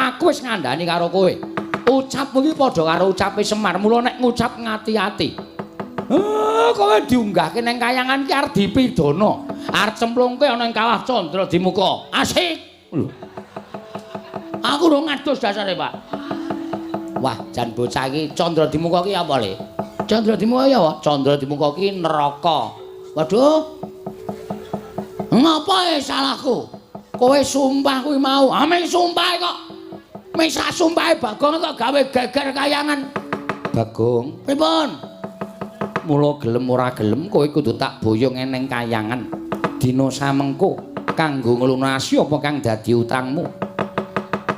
Aku wis ngandhani karo kowe. Ucapmu iki padha karo ucape Semar. Mula nek ngucap ngati-ati. Kowe diunggahke ning kayangan ki arep dipidana. Arep cemplungke ana ing kawah Candra Dimuka. Asik. Lho. Aku rong ngadus dasare, Pak. Wah, jan bocah iki Candra Dimuka ki apa, Le? Candra Dimuka ya apa? Candra Dimuka ki neraka. Waduh. Ngapa salahku? Kowe sumpah kuwi mau. Ah, ming sumpah kok. Ming sak sumpahe Bagong kok gawe geger kayangan. Bagong, pripun? Mula gelem ora gelem kowe kudu tak boyong eneng kayangan. Dina samengko kanggo nglunasi apa kang dadi utangmu.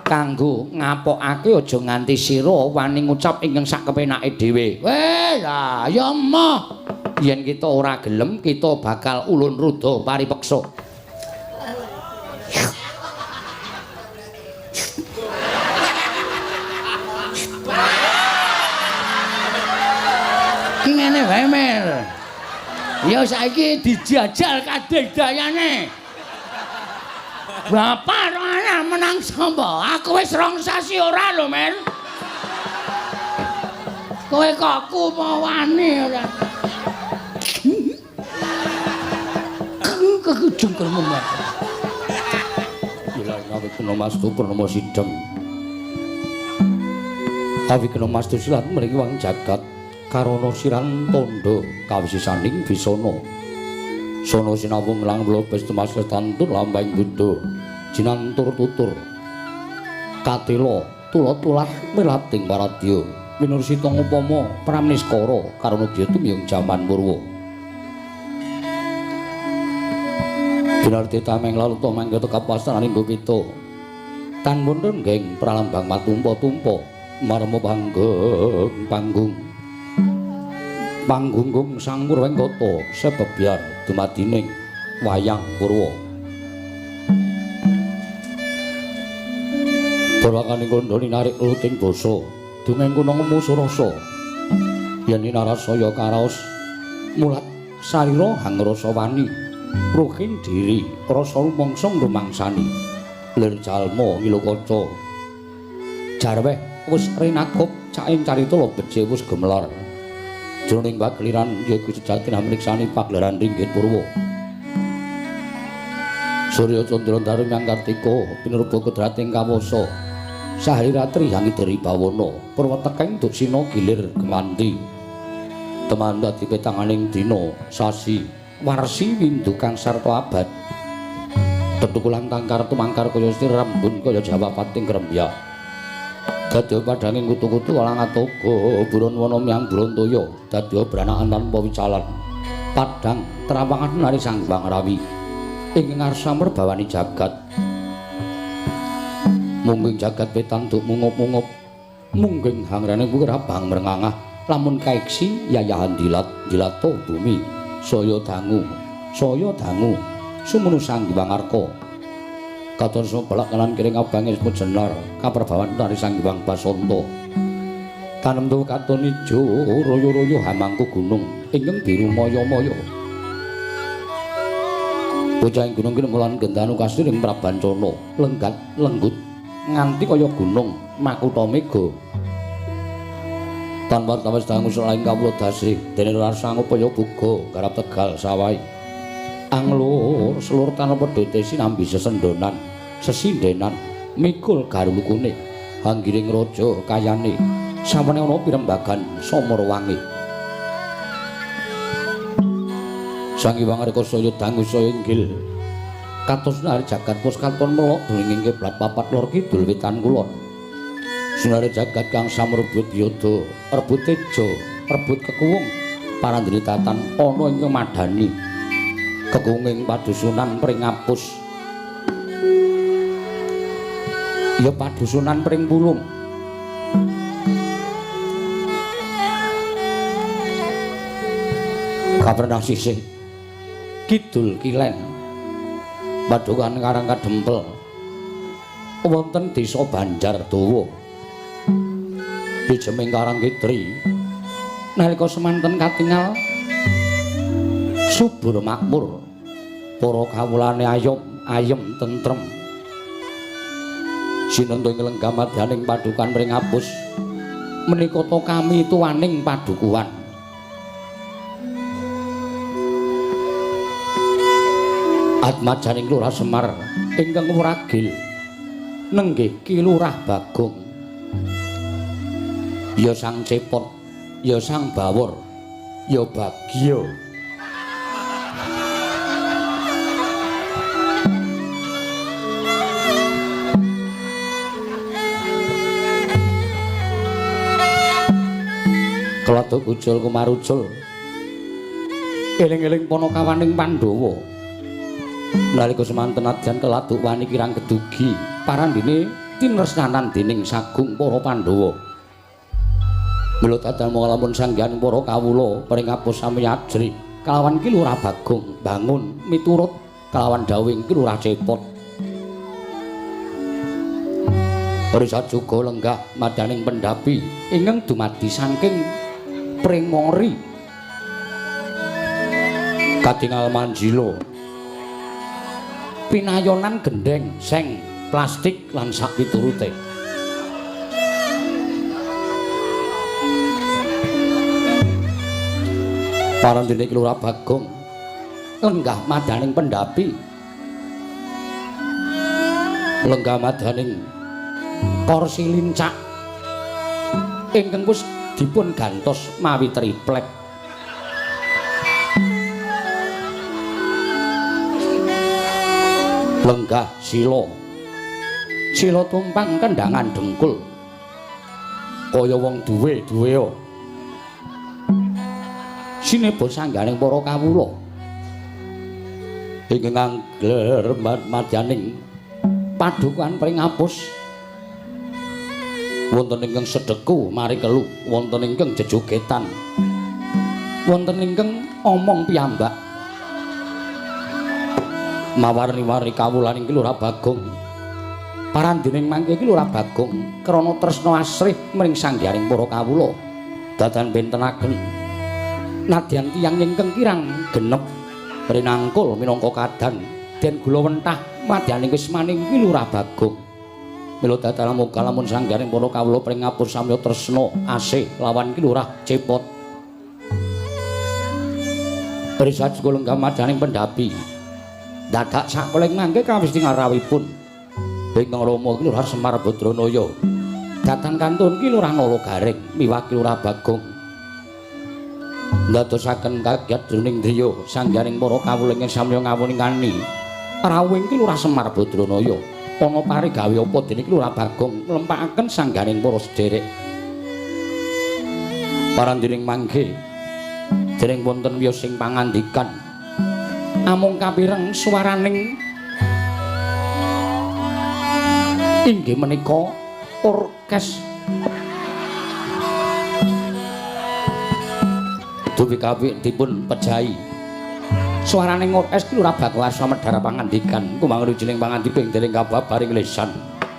Kanggo ngapokake aja nganti sira wani ngucap ingkang sak kepenake dhewe. Weh, lah ya emoh. Yen kita ora gelem kita bakal ulun ruda paripeksa. Ki ngene wae, Mer. Ya saiki dijajal kadidayane. Bapak anak menang sapa? Aku wis rong sasi ora lho, Mer. Kowe kok kumawani ora. Kekujungkermu, Mer. Ila awikna mastu purnama sidhem. Awikna mastu silat mriki wang jagat karana siran tandha kawisisaning bisana. Sono sinawung lang lopes temas tantun lambang buddha jinantur tutur katela tulat-tulat melating paradya winursita ngupama pramniskara karana dya tumyung jaman purwa binarti tameng laluta mangga tekapasaning gupita tan wonten geng pralambang matumpa-tumpa marma panggung panggung panggunggung sang Purwengkata sebebyar dumadining wayang purwa. Purwakaning kandha linarik luting basa dungeng kuna ngemu surasa yen inarasaya karaos mulat sarira hangrasa wani ruhin diri rasa rumangsa ngrumangsani lir jalma ngilu kaca jarweh wis rinakup caing carita becik wis gemelar jroning pageliran yaiku sejati namriksani pagelaran ringgit purwa. Surya candra daru nyang kartika pinurba kodrating kawasa sahari ratri hangidari bawana purwa tekeng duksina gilir gemanti teman dadi petanganing dina sasi warsi windu kang sarta abad tetukulan tangkar tumangkar kaya sir rembun kaya jawapating grembyak dadya padhanging kutu-kutu walang atoga buron wana myang buron toya dadya branakan tanpa wicalan padhang trawangan nari Sang Hyang Rawi ing ngarsa merbawani jagat mungging jagat petanduk mungup-mungup mungging hangrane kuwi rabang mrengangah lamun kaiksi yayahan dilat dilato bumi saya dangu sumunu Sang Hyang Arka katon sumebelak kanan kiring abange jenar kaperbawan tari Sang Hyang Basanta tanem tuwa katon ijo royo-royo hamangku gunung ingkang biru maya-maya bocah ing gunung kinemulan gendanu kasiring Prabancana lenggat lenggut nganti kaya gunung makutha mega tanpa tawes dangu selaing kawula dasih dene rasa ngupaya buga garap tegal sawai anglur selur tanpa pedhote sinambi sesendonan sesindenan mikul garulukune hanggiring raja kayane samene ana pirembagan samarawangi Sang Hyang Arka saya dangu saya inggil katos nari jagat pos katon melok duringing kiblat papat lor kidul wetan kulon sunare jagat kang samrebut yoda rebut teja rebut kekuwung parandri tatan ana ing madani kekunging padusunan pring apus ya padusunan pring pulung kaprenah sisih kidul kilen padukan Karang Kadempel wonten desa Banjardawa dijeming Karang Kidri nalika semanten katingal subur makmur para kawulane ayom ayem tentrem Sinentu ing lenggah madyaning padukan Pringapus menika ta kami tuwaning padukuhan. Atmajaning Lurah Semar ingkang wragil nenggih Ki Lurah Bagong. Ya Sang Cepot, ya Sang Bawor, ya Bagya. Keladuk ujul kumarucul eling-eling panakawaning Pandhawa. Nalika semanten nadyan keladuk wani kirang kedugi parandene tinresnanan dening sagung para Pandhawa. Mila datan mongko lamun sanggahan para kawula Pringapus sami ajrih kalawan Ki Lurah Bagong bangun miturut kalawan dawuhing Ki Lurah Cepot. Risa juga lenggah madaning pendapi ingkang dumadi saking Pringori katingal manjila pinayonan gendheng seng plastik lan sakpiturute. Parandene Ki Lurah Bagong lenggah madaning pendapi, lenggah madaning kursi lincak ingkang wis dipun gantos mawi triplek. Lenggah sila, sila tumpang kendhangan dengkul kaya wong duwe-duwea. Sineba sangganing para kawula ingkang angler madyaning padukuhan Pringapus wonten ingkang sedeku mari kelu, wonten ingkang jejogetan, wonten ingkang omong piyambak. Mawarni-warni kawulaning Ki Lurah Bagong. Parandining mangke Ki Lurah Bagong krana tresna asrih mring sangganing para kawula dadan bentenaken nadyan tiyang ingkang kirang genep rinangkul minangka kadan den gula wentah madyaning wismaning Ki Lurah Bagong. Mila datan muga lamun sangganing para kawula Pringapus samya tresna asih lawan Ki Lurah Cepot. Risa juga lenggah madyaning pendapi dadak sakoling mangke kawis tingarawipun ingkang Rama Ki Lurah Semar Badranaya datang kantun Ki Lurah Nala Gareng miwah Ki Lurah Bagong ndadosaken kagiat jroning driya sangganing para kawula ingkang samya ngawoningani rawuhing Ki Lurah Semar Badranaya. Ana parigawe apa dene Ki Lurah Bagong nglempakaken sangganing para sederek. Parandining mangke dereng wonten wiyos sing pangandikan amung kapireng swaraning inggih menika orkes duwi kawit dipun pejahi. Swaraning orkes Ki Lurah Bagong arsa medhar pangandikan kumangun wijining pangandiping dening kababaring lesan. Sekar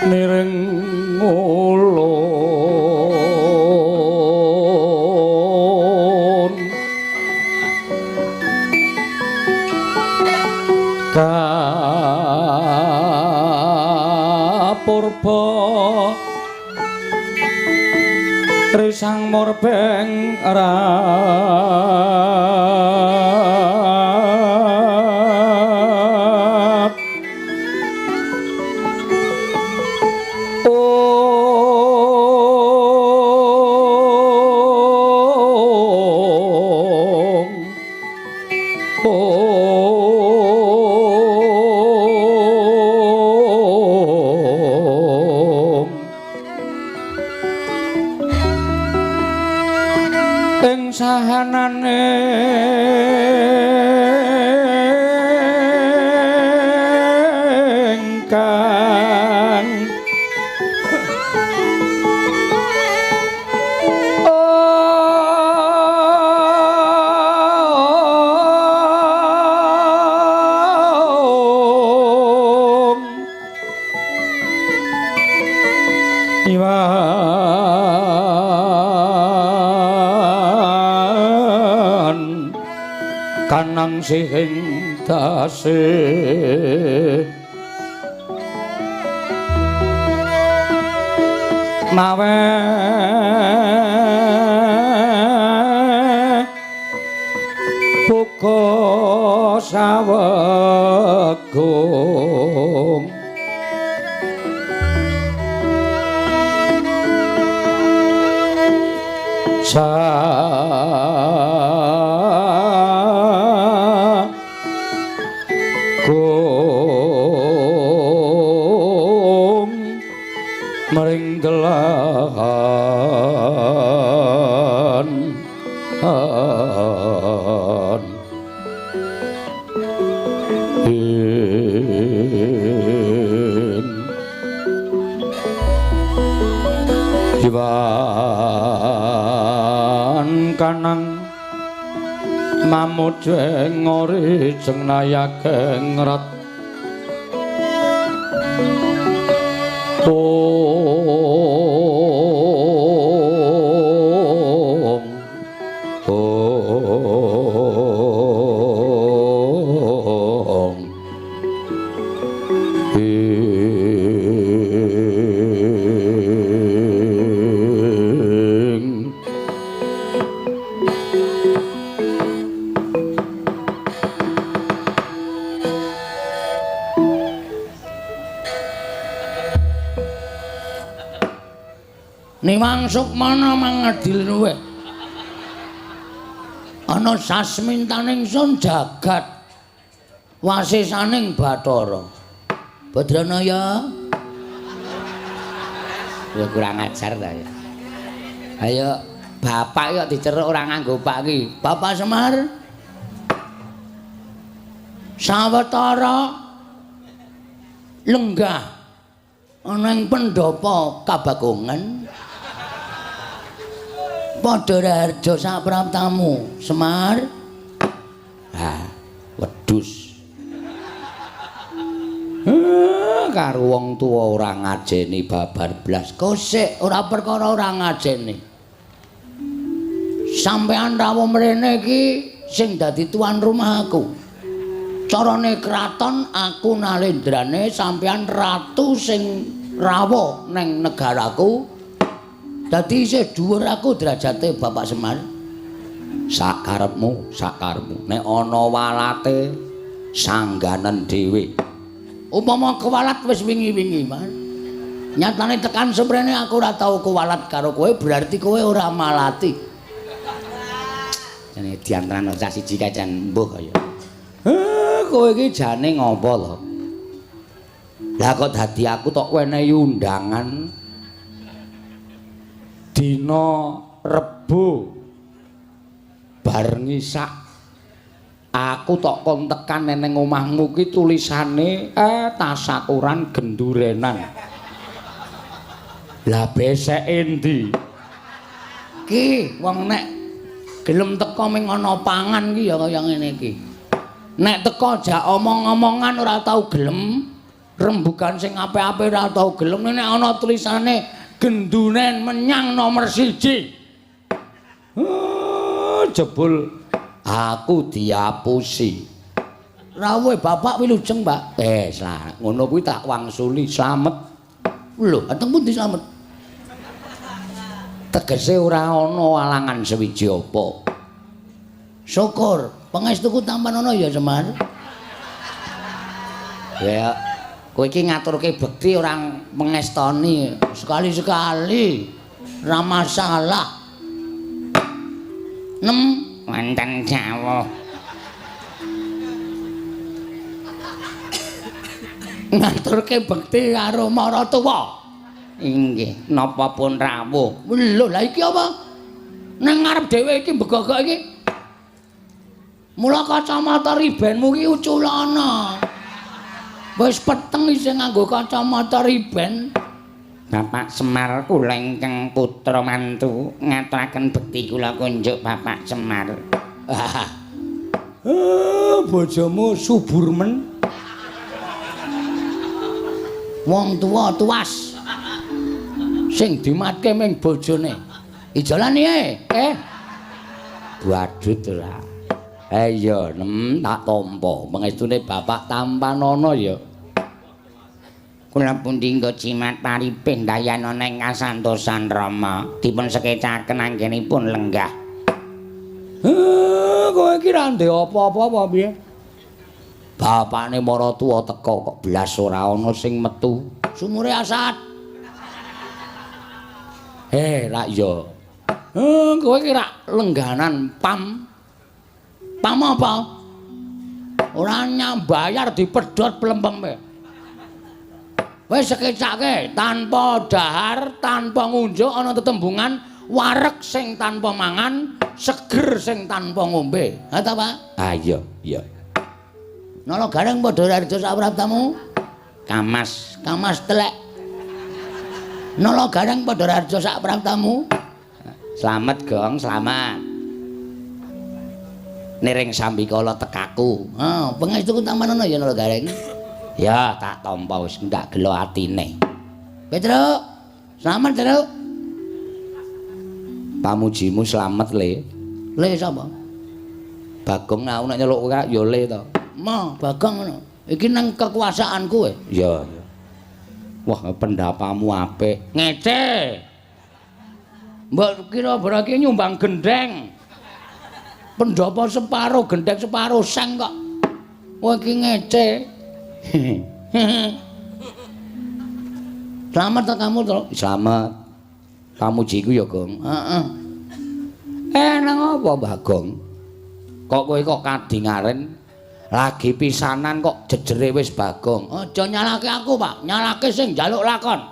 Niring ulun kapurba trisang murbeng rat sahanane ingkang om Iwan kanang sihing dase mawe buka sawegung sagung maring delahan ing Iwan kanang mamujeng ori jeng nayakeng rat ong ong ing Niwang Sukmana mangadil luwih. Ana sasmintaning sun jagat wasisaning Bathara. Badranaya. Ya kurang ajar ta ya. Ayo bapak kok diceruk ora nganggo pak iki. Bapak Semar. Sawetara lenggah ana ing pendhapa Kabagongan. Padha raharja sapraptamu, Semar. Ah, wedhus. Karo wong tuwa ora ngajeni babar blas. Kosek ora perkara ora ngajeni. Sampeyan rawuh mrene iki sing dadi tuan rumah aku. Carane kraton aku nalendrane sampeyan ratu sing rawuh neng negaraku. Dadi isih dhuwur aku derajate Bapak Semar. Sakarepmu, sakarepmu. Nek ana walate sangganen dhewe. Upama kewalat wis wingi-wingi, Mas. Nyatane tekan semrene aku ora tau kewalat karo kowe, berarti kowe ora malati. Jane diantaran cah siji kae jan mbuh kaya. Kowe iki jane ngopo to? Lah kok dadi aku tok wenehi undangan dina Rebo bar ngisak aku tok kon tekan neneng omahmu ki tulisane tasakuran gendurenan. Lah beseke endi? Ki wong nek gelem teko ming ana pangan ki ya kaya ngene iki. Nek teko jak omong-omongan ora tau gelem, Rembugan sing apik-apik ora tau gelem nek ana tulisane gendunen menyang nomor 1. Jebul aku diapusi. Rawuhe bapak wilujeng, Pak. Ngono kuwi tak wangsuli slamet. Lho, ateng pundi slamet? Tegese ora ana alangan sewiji apa. Syukur, pangestuku tampan ana ya, Semar. Ya, kowe iki ngaturke bekti ora mengestoni sekali-sekali. Ora masalah. Nem wonten jawuh. Ngaturke bekti karo maratuwa. Inggih, napa pun rawuh. Lho, lha iki apa? Nang ngarep dhewe iki mbegogok iki. Mula kacamata ribenmu iki uculana. Wis peteng isih nganggo kacamata riben. Bapak Semar kula ingkang putra mantu ngaturaken bekti kula kunjuk Bapak Semar. Bojomu subur men. Wong tuwa tuas. Sing dimatke ming bojone. Ijolan e. Badut ora. Iya, nem tak tampa. Pangestune Bapak tampanana ya. Kula pundi nggo jimat paripin dayanana ing kasantosan Rama. Dipun sekecaken anggenipun lenggah. Kowe iki ra ndek apa-apa apa piye? Bapakne maratuwa teka kok blas ora ana sing metu. Sumure asat. Rak ya. Kowe iki rak lengganan pam. Pam apa? Ora nyambayar dipedhot plempeme. Wis sekecake tanpa dahar, tanpa ngunjuk ana tetembungan wareg sing tanpa mangan, seger sing tanpa ngombe. Ha ta, Pak? Ah iya, iya. Nala gareng padha raharja sapraptamu? Kamas, kamas telek. Nala gareng padha raharja sapraptamu? Slamet, Gong, slamet. Niring sambikala tekaku. Ha, pangestuku tampanana ya Nala Gareng. Ya, tak tampa wis ndak gelo atine. Petruk, slamet, Truk. Pamujimu slamet, Le. Le sapa? Bagong aku nek nyeluk kowe ya Le to. Ma, Bagong ngono. Iki nang kekuasaanku e. Iya. Wah, pendapamu apik. Ngece. Mbok kira berarti nyumbang gendeng. Pendapa separo gendeng separo seng kok. Kowe iki ngece. Slamet ta kamu, Truk? Slamet. Pamujiku ya, Gong. Heeh. Nang apa, Bagong? Kok kowe kok kadingaren lagi pisanan kok jejere wis Bagong. Aja nyalake aku, Pak. Nyalake sing njaluk lakon.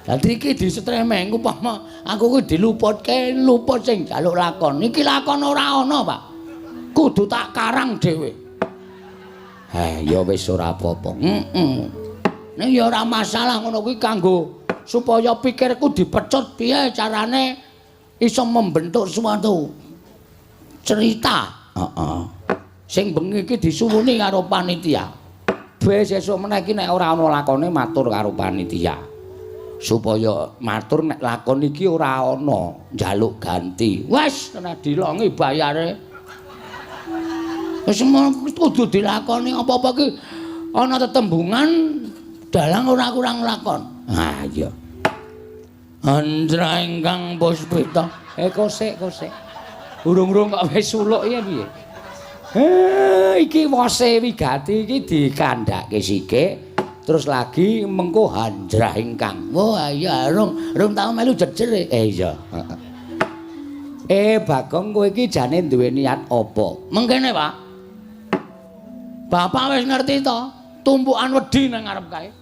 Dadi iki disetremeng upama aku kuwi diluputke, luput sing njaluk lakon. Iki lakon ora ana, Pak. Kudu tak karang dhewe. Ya wis ora apa-apa. Heeh. Ning ya ora masalah ngono kuwi kanggo supaya pikirku dipecut piye carane iso membentuk suatu cerita. Heeh. Sing bengi iki disuwuni karo panitia. Wis sesuk meneh iki nek ora ana lakone matur karo panitia. Supaya matur nek lakon iki ora ana njaluk ganti. Wis kena dilongi bayare. Wis kudu dilakoni apa-apa ki ana tetembungan dalang ora kurang lakon. Ah iya. Andra ingkang puspita. Kosek kosek. Urung-urung kok wis suluk ya piye? Iki wose wigati iki dikandhake sithik terus lagi mengko hanjrah ingkang. Wah iya rung tau melu jejer. Iya. Bagong kowe iki jane duwe niat apa? Mengkene, Pak. Bapak wis ngerti to, tumpukan wedi nang ngarep kae.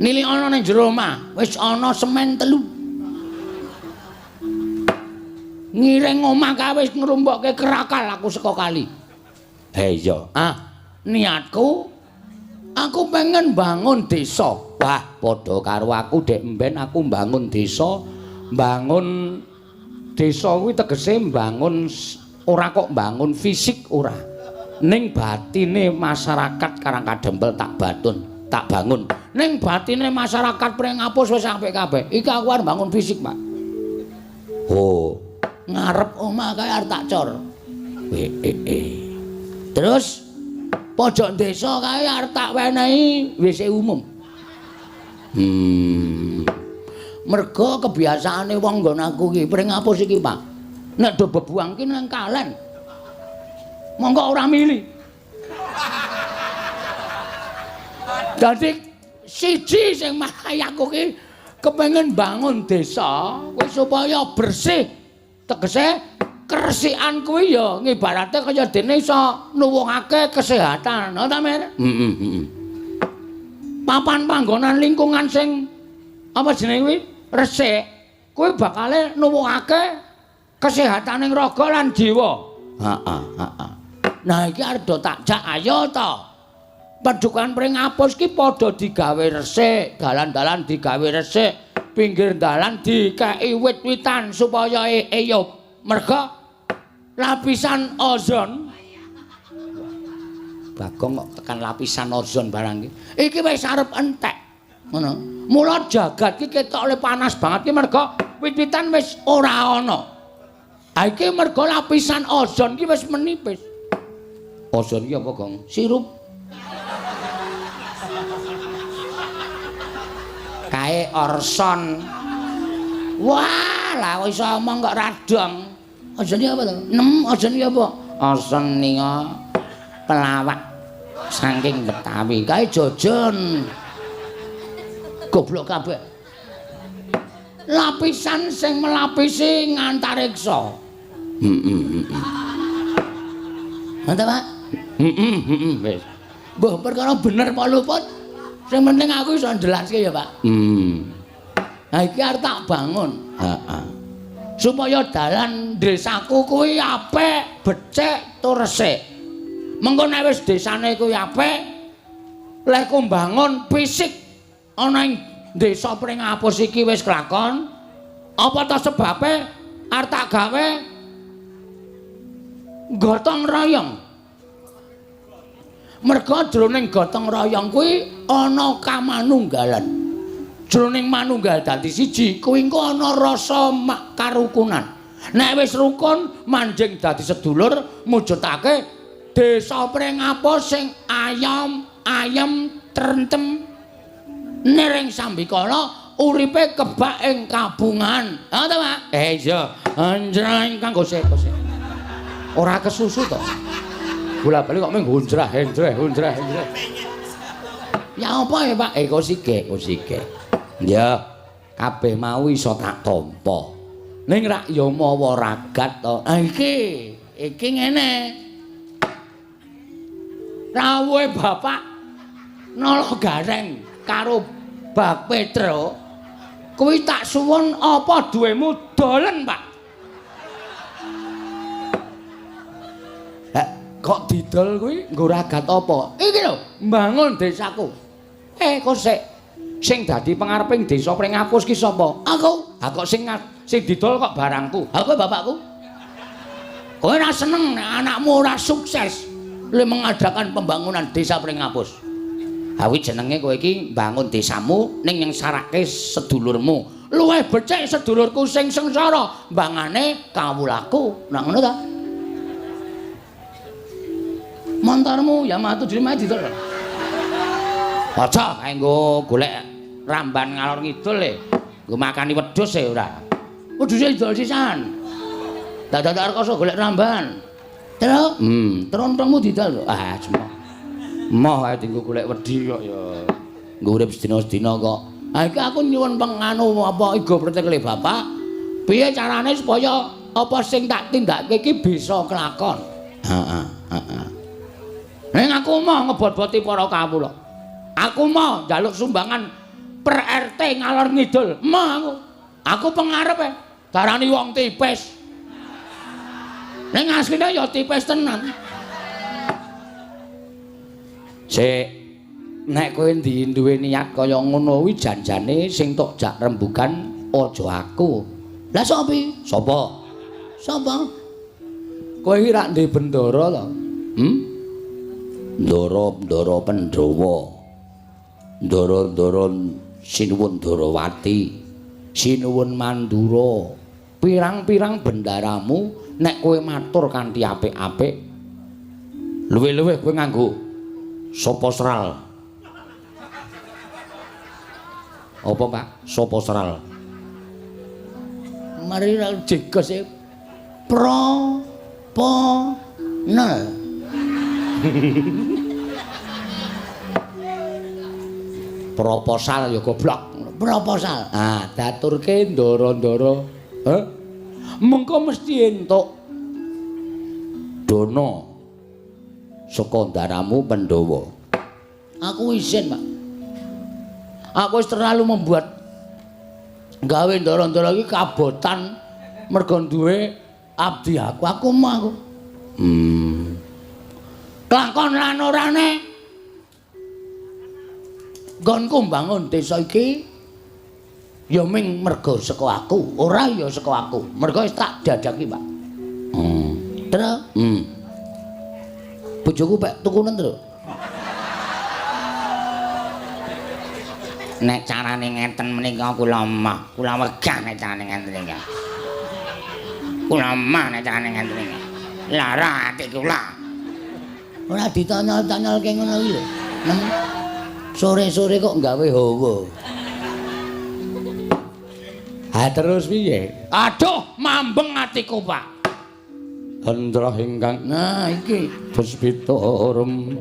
Nilik ana ning jero omah, wis ana semen 3. Ngiring omah kae wis ngrumpokke kerakal aku saka kali. Iya. Ah, niatku aku pengen bangun desa. Wah, padha karo aku dek mben aku mbangun desa, mbangun desa kuwi tegese mbangun ora kok mbangun fisik ora. Ning batine masyarakat Karangkadempel tak batun, tak bangun. Ning batine masyarakat Pringapus wis apik kabeh. Iki aku arep bangun fisik, Pak. Oh, ngarep omah kae arep tak cor. Terus pojok desa kae arep tak wenehi WC umum. Mergo kebiasaane wong nggon aku iki Pringapus iki, Pak. Nek do bebuang ki nang kalen. Monggo ora mili. Dadi siji sing marai aku ki kepengin bangun desa kuwi supaya bersih. Tegese keresikan kuwi ya ngibarate kaya dene iso nuwuhake kesehatan, ngono ta, Mir? Heeh, heeh. Papan panggonan lingkungan sing apa jenenge kuwi resik, kuwi bakale nuwuhake kesehataning raga lan jiwa. Heeh, heeh. Nah iki arep do tak jak ayo to. Padukan Pringapus ki padha digawe resik, dalan-dalan digawe resik, pinggir dalan dikeki wit-witan supaya eyup. Merga lapisan ozon. Bagong kok tekan lapisan ozon barang iki. Iki wis arep entek. Ngono. Mula jagat ki ketok le panas banget ki merga wit-witan wis ora ana. Ha iki merga lapisan ozon ki wis menipis. Ozon ki apa, Gong? Sirup. Kae orson. Wah, lah kok iso omong kok radong. Ozon ki apa to? Nem, ozon ki apa? Ozon nika pelawak saking Betawi. Kae jojon. Goblok kabeh. Lapisan sing melapisi ngantariksa. Heeh, heeh. Ngono, Pak? Heeh, heeh, wis. Mbah, perkara bener apa luput? Sing penting aku iso njelaske ya, Pak. Nah iki arep tak bangun. Heeh. Supaya dalan desaku kuwi apik, becik tur resik. Mengko nek wis desane kuwi apik, lehku mbangun fisik ana ing desa Pringapus iki wis kelakon. Apa ta sebabe arep tak gawe gotong royong. Merga jroning gotong royong kuwi ana kamanunggalan. Jroning manunggal dadi siji kuwi engko ana rasa karukunan. Nek wis rukun manjing dadi sedulur mujudake desa Pringapus sing ayom, ayem, trentem niring sambikala uripe kebak ing kabungan. Ha ta, Pak? Iya. Anjreng kanggo sik. Ora kesusu to. Bola-bali kok mung hunjrah, henjreh, hunjrah, henjreh. Ya apa ya, Pak? Kok sike, kok sike. Ya, kabeh mau iso tak tampa. Ning rak ya mawa ragat to. Ha iki ngene. Rawuhe Bapak Nala Gareng karo Bak Petro kuwi tak suwun apa duwemu dolen, Pak. Kok didol kuwi nggo ragat apa? Iki lho, mbangun desaku. Kok sik sing dadi pengareping desa Pringapus ki sapa? Aku. Ha kok sing didol kok barangku. Ha kowe bapakku. Kowe ora seneng nek anakmu ora sukses le mengadakan pembangunan desa Pringapus. Ha kuwi jenenge kowe iki mbangun desamu ning nyengsarake sedulurmu. Luwih becik sedulurku sing sengsara mbangane kawulaku. Nah ngono ta? Montormu Yamaha 75 didol. Aja kae nggo golek ramban ngalor ngidul e. Nggo makani wedhus e ora. Wedhuse didol sisan. Dadak rekoso golek ramban. Terus, trontongmu didol. Ah, cuma. Moh ae dienggo golek wedhi kok ya. Nggo urip sedina-sedina kok. Ha iki aku nyuwun penganu apa igo pretekle bapak. Piye carane supaya apa sing tak tindakake iki bisa kelakon? Heeh, heeh. Ning aku mau ngebot-boti para kawula. Aku mau njaluk sumbangan per RT ngalor ngidul. Moh aku. Aku pengarepe darani wong tipis. Ning asline ya tipis tenan. Sik, nek kowe duwe niat kaya ngono kuwi janjane sing tok jak rembugan aja aku. Lah sapa? Sapa? Sapa? Kowe iki rak ndek bendara to? Ndara-ndara Pandhawa, ndara-ndara Sinuwun Darawati, Sinuwun Mandura, pirang-pirang bendaramu nek kowe matur kanthi apik-apik, luwih-luwih kowe nganggo sapa sral. Apa, Pak? Sapa sral? Mari jegos e pro po nel. Proposal ya goblok. Proposal. Ah, daturke ndara-ndara. Heh. Mengko mesti entuk dana saka ndaramu Pandhawa. Aku isin, Pak. Aku wis terlalu membuat gawe ndara-ndara iki kabotan mergo duwe abdi aku. Aku mah aku. Kelakon lan orane nggonku mbangun desa iki ya ming mergo saka aku, ora ya saka aku. Mergo wis tak dadaki, Pak. Terus bojoku pek tukunen, Tru. Nek carane ngeten menika kula mah, kula wegah nek carane ngeten iki. Kula mah nek carane ngeten iki. Lara ati kula. Ora ditanyol-tanyolke ngono iki lho. Sore-sore kok gawe hawa. Ha terus piye? Aduh, mambeng atiku, Pak. Hendra ingkang nah iki puspita rum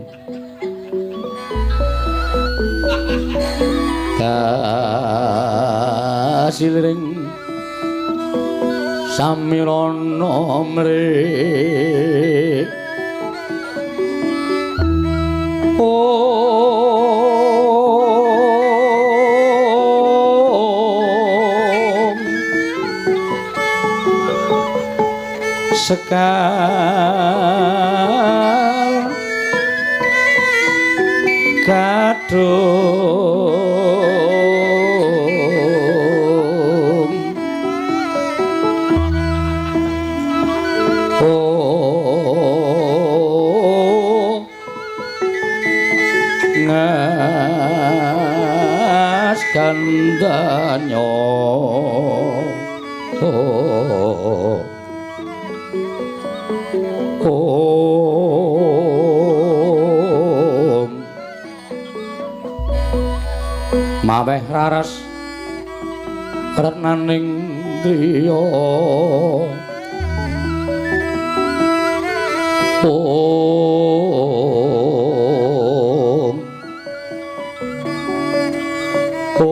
kasiliring samirana mrih. Om sekar kadung oh ngas kandanyo oh om maweh raras retnaning driya om om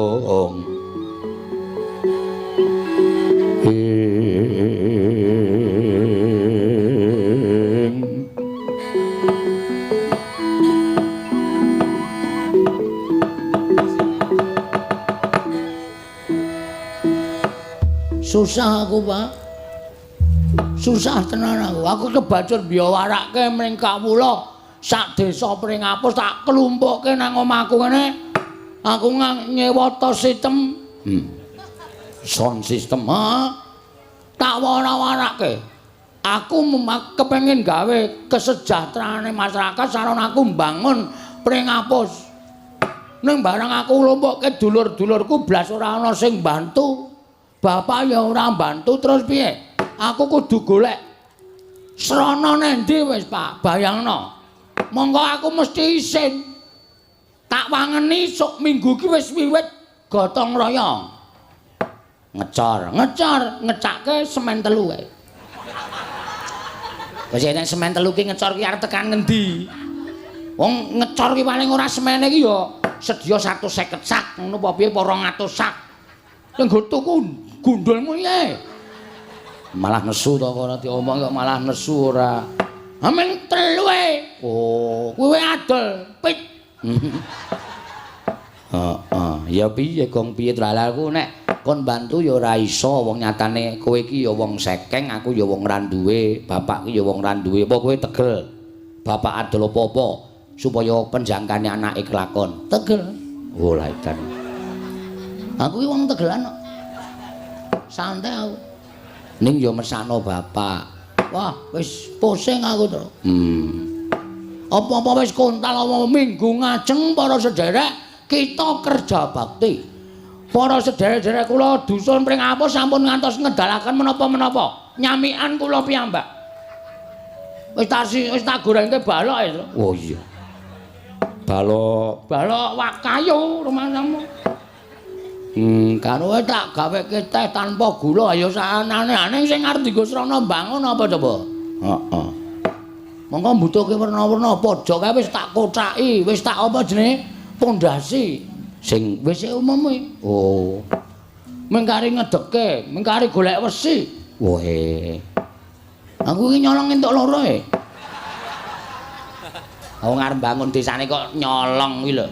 om ing. Susah aku, Pak. Susah tenan aku. Aku kebacut biyawarake mring kawula sak desa Pringapus tak klumpukke nang omahku ngene. Aku nyewa tos sistem. Sound system. Ha. Tak wara-warake. Aku kepengin gawe kesejahteraane masyarakat saron aku mbangun Pringapus. Ning barang aku nglumpukke dulur-dulurku blas ora ana sing bantu. Bapak ya ora mbantu terus piye? Aku kudu golek srana nendi wis, Pak, bayangno. Monggo aku mesti isin. Tak wangeni sok minggu iki wis wiwit gotong royong. Ngecor, ngecor, ngecake semen telu kae. Wis nek semen telu ki ngecor ki arep tekan ngendi? Wong ngecor ki paling ora semene ki ya sedya 150 sak, ngono apa piye 200 sak. Nggo tuku gundulmu piye? Malah nesu to ora diomong kok malah nesu ora. Amen telu e. Oh, kuwi adol pit. Heeh, ya piye gong piye aku nek kon bantu ya ora iso wong nyatane kowe iki ya wong sekeng, aku ya wong ra duwe, bapak ki ya wong ra duwe. Apa kowe tegel? Bapak adol apa-apa supaya penjangkane anake kelakon. Tegel. Oh, lha edan. Aku ki wong tegelan kok. Santai aku. Ning ya mesakno bapak. Wah, wis pusing aku to. Apa-apa wis kontal apa minggu ngajeng para sederek kita kerja bakti. Para sederek-sederek kula dusun Pringapus sampun ngantos ngedalaken menapa-menapa. Nyamikan kula piyambak. Wis tak wis tak gorengke balok e. Oh iya. Balok, balok wak kayu rumangsamu. Karo tak gaweke teh tanpa gula ayo saanane-ane sing arep dienggo srana mbangun apa coba? Heeh. Monggo mbutuhke werna-werna pojok kae wis tak kocaki, wis tak apa jenenge? Pondasi sing wis umum kuwi. Oh. Mengkari ngedeke, mengkari golek wesi. Wohe. Aku iki nyolong entuk loro e. Wong arep bangun desane kok nyolong kuwi lho.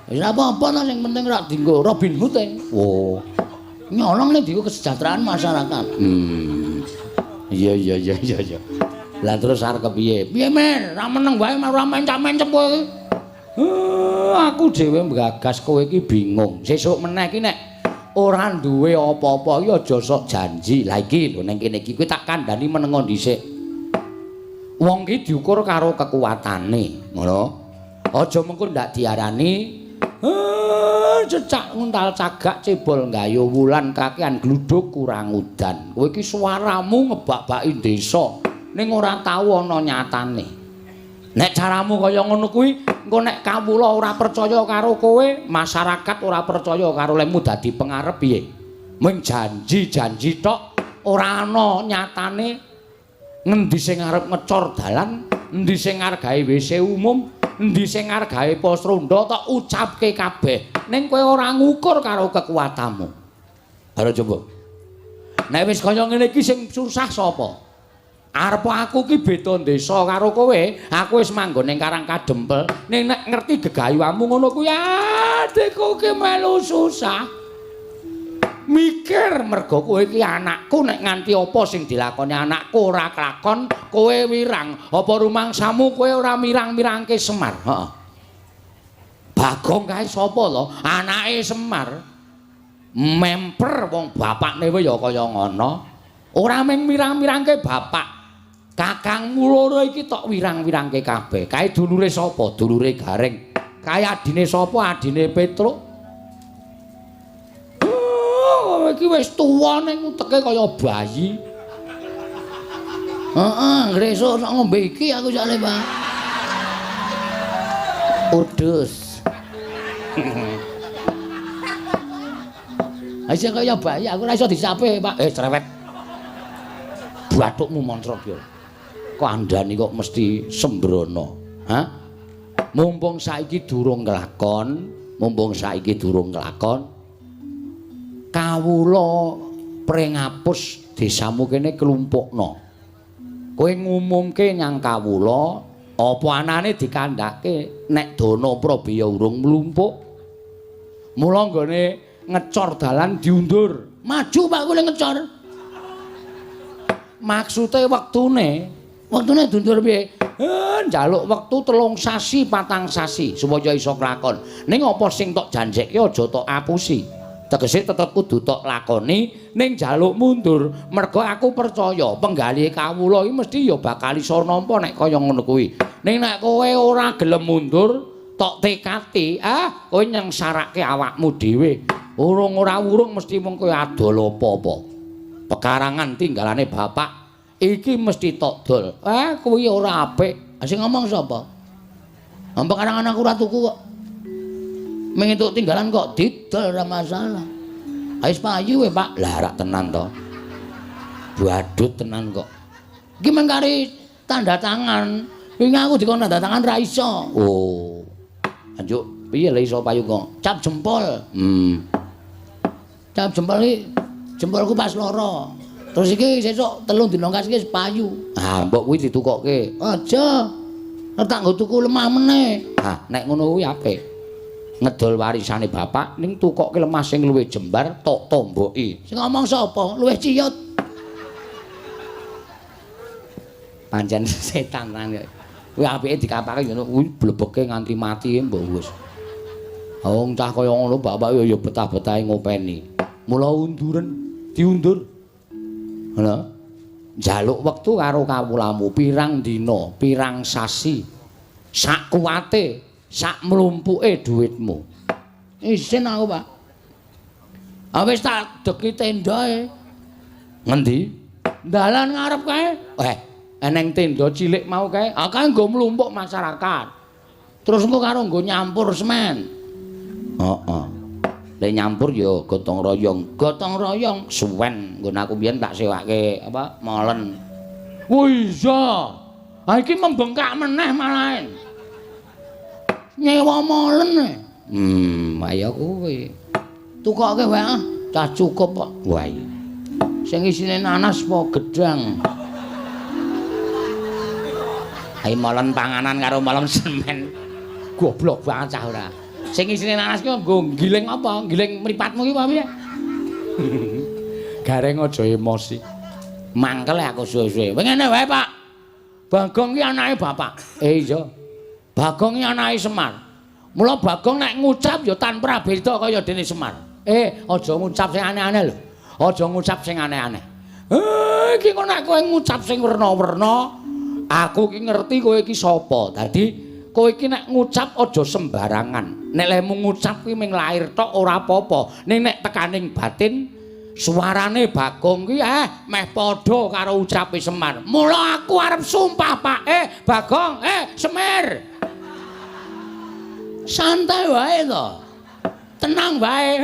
Wis ora apa-apa to, sing penting ora dienggo Robin Hood e. Oh. Nyolong nek dienggo kesejahteraan masyarakat. Iya iya iya iya iya. Lah terus arep kepiye? Piye men? Ra meneng wae ora mencap-mencep kowe iki. Aku dhewe nggagas kowe iki bingung. Sesuk meneh iki nek ora duwe apa-apa iki aja sok janji. Lah iki lho ning kene iki kowe tak kandhani menengo dhisik. Wong ki diukur karo kekuatane, ngono. Aja mengko ndak diarani cecak nguntal cagak cebol nggayu wulan kakean gluduk kurang udan. Kowe iki suaramu ngebak-baki desa ning ora tau ana nyatane. Nek caramu kaya ngono kuwi, engko nek kawula ora percaya karo kowe, masyarakat ora percaya karo lemu dadi pengarep piye? Mung janji-janji tok ora ana nyatane. Ngendi sing arep ngecor dalan, endi sing arep gawe WC umum, endi sing arep gawe pos ronda tok ucapke kabeh. Ning kowe ora ngukur karo kekuatanmu. Ayo coba. Nek wis kaya ngene iki sing susah sapa? Arep aku ki beda desa karo kowe, aku wis manggon ning Karang Kadempel. Ning nek ngerti gegayuhamu ngono kuwi, adikku ki melu susah. Mikir mergo kowe iki anakku, nek nganti apa sing dilakoni anakku ora kelakon, kowe wirang. Apa rumangsamu kowe ora mirang-mirangke Semar? Heeh. Bagong kae sapa to? Anake Semar. Memper wong bapakne wae ya kaya ngono. Ora mung mirang-mirangke bapak. Kakangmu loro iki tok wirang-wirangke kabeh. Kae dulure sapa? Dulure Gareng. Kae adine sapa? Adine Petruk. Oh, iki wis tuwa ning uteke kaya bayi. Heeh, ngresuk sok ngombe iki aku jane, Pak. Udus. Aja kaya bayi, aku ora iso disape, Pak. Cerewet. Bathukmu montrok yo. Kandhani kok mesti sembrono. Hah? Mumpung saiki durung kelakon, mumpung saiki durung kelakon. Kawula Pringapus desamu kene klumpukno. Kowe ngumumke nyang kawula apa anane dikandhake nek dana prabeya urung mlumpuk. Mula nggone ngecor dalan diundur. Maju Pak kowe ngecor. Maksude wektune, wektune diundur piye? Njaluk wektu 3 sasi, 4 sasi supaya iso kelakon. Ning apa sing tok janjekke aja tok apusi. Tegese tetep kudu tok lakoni ning njaluk mundur. Mergo aku percaya penggalih kawula iki mesti ya bakal iso nampa nek kaya ngono kuwi. Ning nek kowe ora gelem mundur, tok tekati, kowe nyengsarake awakmu dhewe. Urung ora urung mesti mung kowe adol apa-apa. Pekarangan tinggalane bapak iki mesti tok dol. Kuwi ora apik. Sing ngomong sapa? Pekarangan aku ora tuku kok. Ming entuk tinggalan kok didol ora masalah. Wis payu we, Pak. Lah rak tenan to. Badut tenan kok. Iki mung kari tanda tangan. Wingi aku dikon tanda tangan ra iso. Oh. Anjuk piye le iso payu kok? Cap jempol. Cap jempol iki jempolku pas loro. Terus iki sesuk 3 dina kas iki wis payu. Ah, mbok kuwi ditukokke. Aja. Tak nggo tuku lemah meneh. Ah, nek ngono kuwi apik. Ngedol warisane bapak ning tukokke lemah sing luwih jembar tok tomboki. Sing ngomong sapa? Luwih ciyut. Pancen setan tenan kok. Kuwi apike dikapake ngono kuwi blebeke nganti mati mbok wis. Wong cah kaya ngono bapak ya betah-betahe ngopeni. Mula unduren diundur. Ngono. Njaluk wektu karo kawulamu pirang dina, pirang sasi. Sak kuwate, sak mlumpuke dhuwitmu. Isin aku, Pak. Ah wis tak deki tendae. Ngendi? Dalan ngarep kae. Eneng tenda cilik mau kae. Ah kae nggo mlumpuk masyarakat. Terus engko karo nggo nyampur semen. Heeh. Lek nyampur ya gotong royong. Gotong royong suwen nggon aku biyen tak sewake apa molen. Oh iya. Ha iki membengkak meneh malahen. Nyewa molen. Ayo kuwi. Tukoke wae ah, cah cukup kok. Wah iya. Sing isine nanas apa gedang? Ayo molen panganan karo molen semen. Goblok banget cah ora. Sing isine nanas ki nggo giling apa? Giling mripatmu ki apa piye? Gareng aja emosi. Mangkel aku suwe-suwe. Ngene wae, Pak. Bagong ki anake bapak. Iya. Bagong ki anake Semar. Mula Bagong nek ngucap ya tanpa beda kaya dene Semar. Aja ngucap sing aneh-aneh lho. Aja ngucap sing aneh-aneh. Iki kok nek kowe ngucap sing werna-werna, aku ki ngerti kowe iki sapa. Dadi kowe iki nek ngucap aja sembarangan. Nek lehmu ngucap kuwi mung lair tok ora apa-apa. Ning nek tekaning batin suarane Bagong kuwi meh padha karo ucape Semar. Mula aku arep sumpah, Pak. Bagong, Semir. Santai wae to. Tenang wae.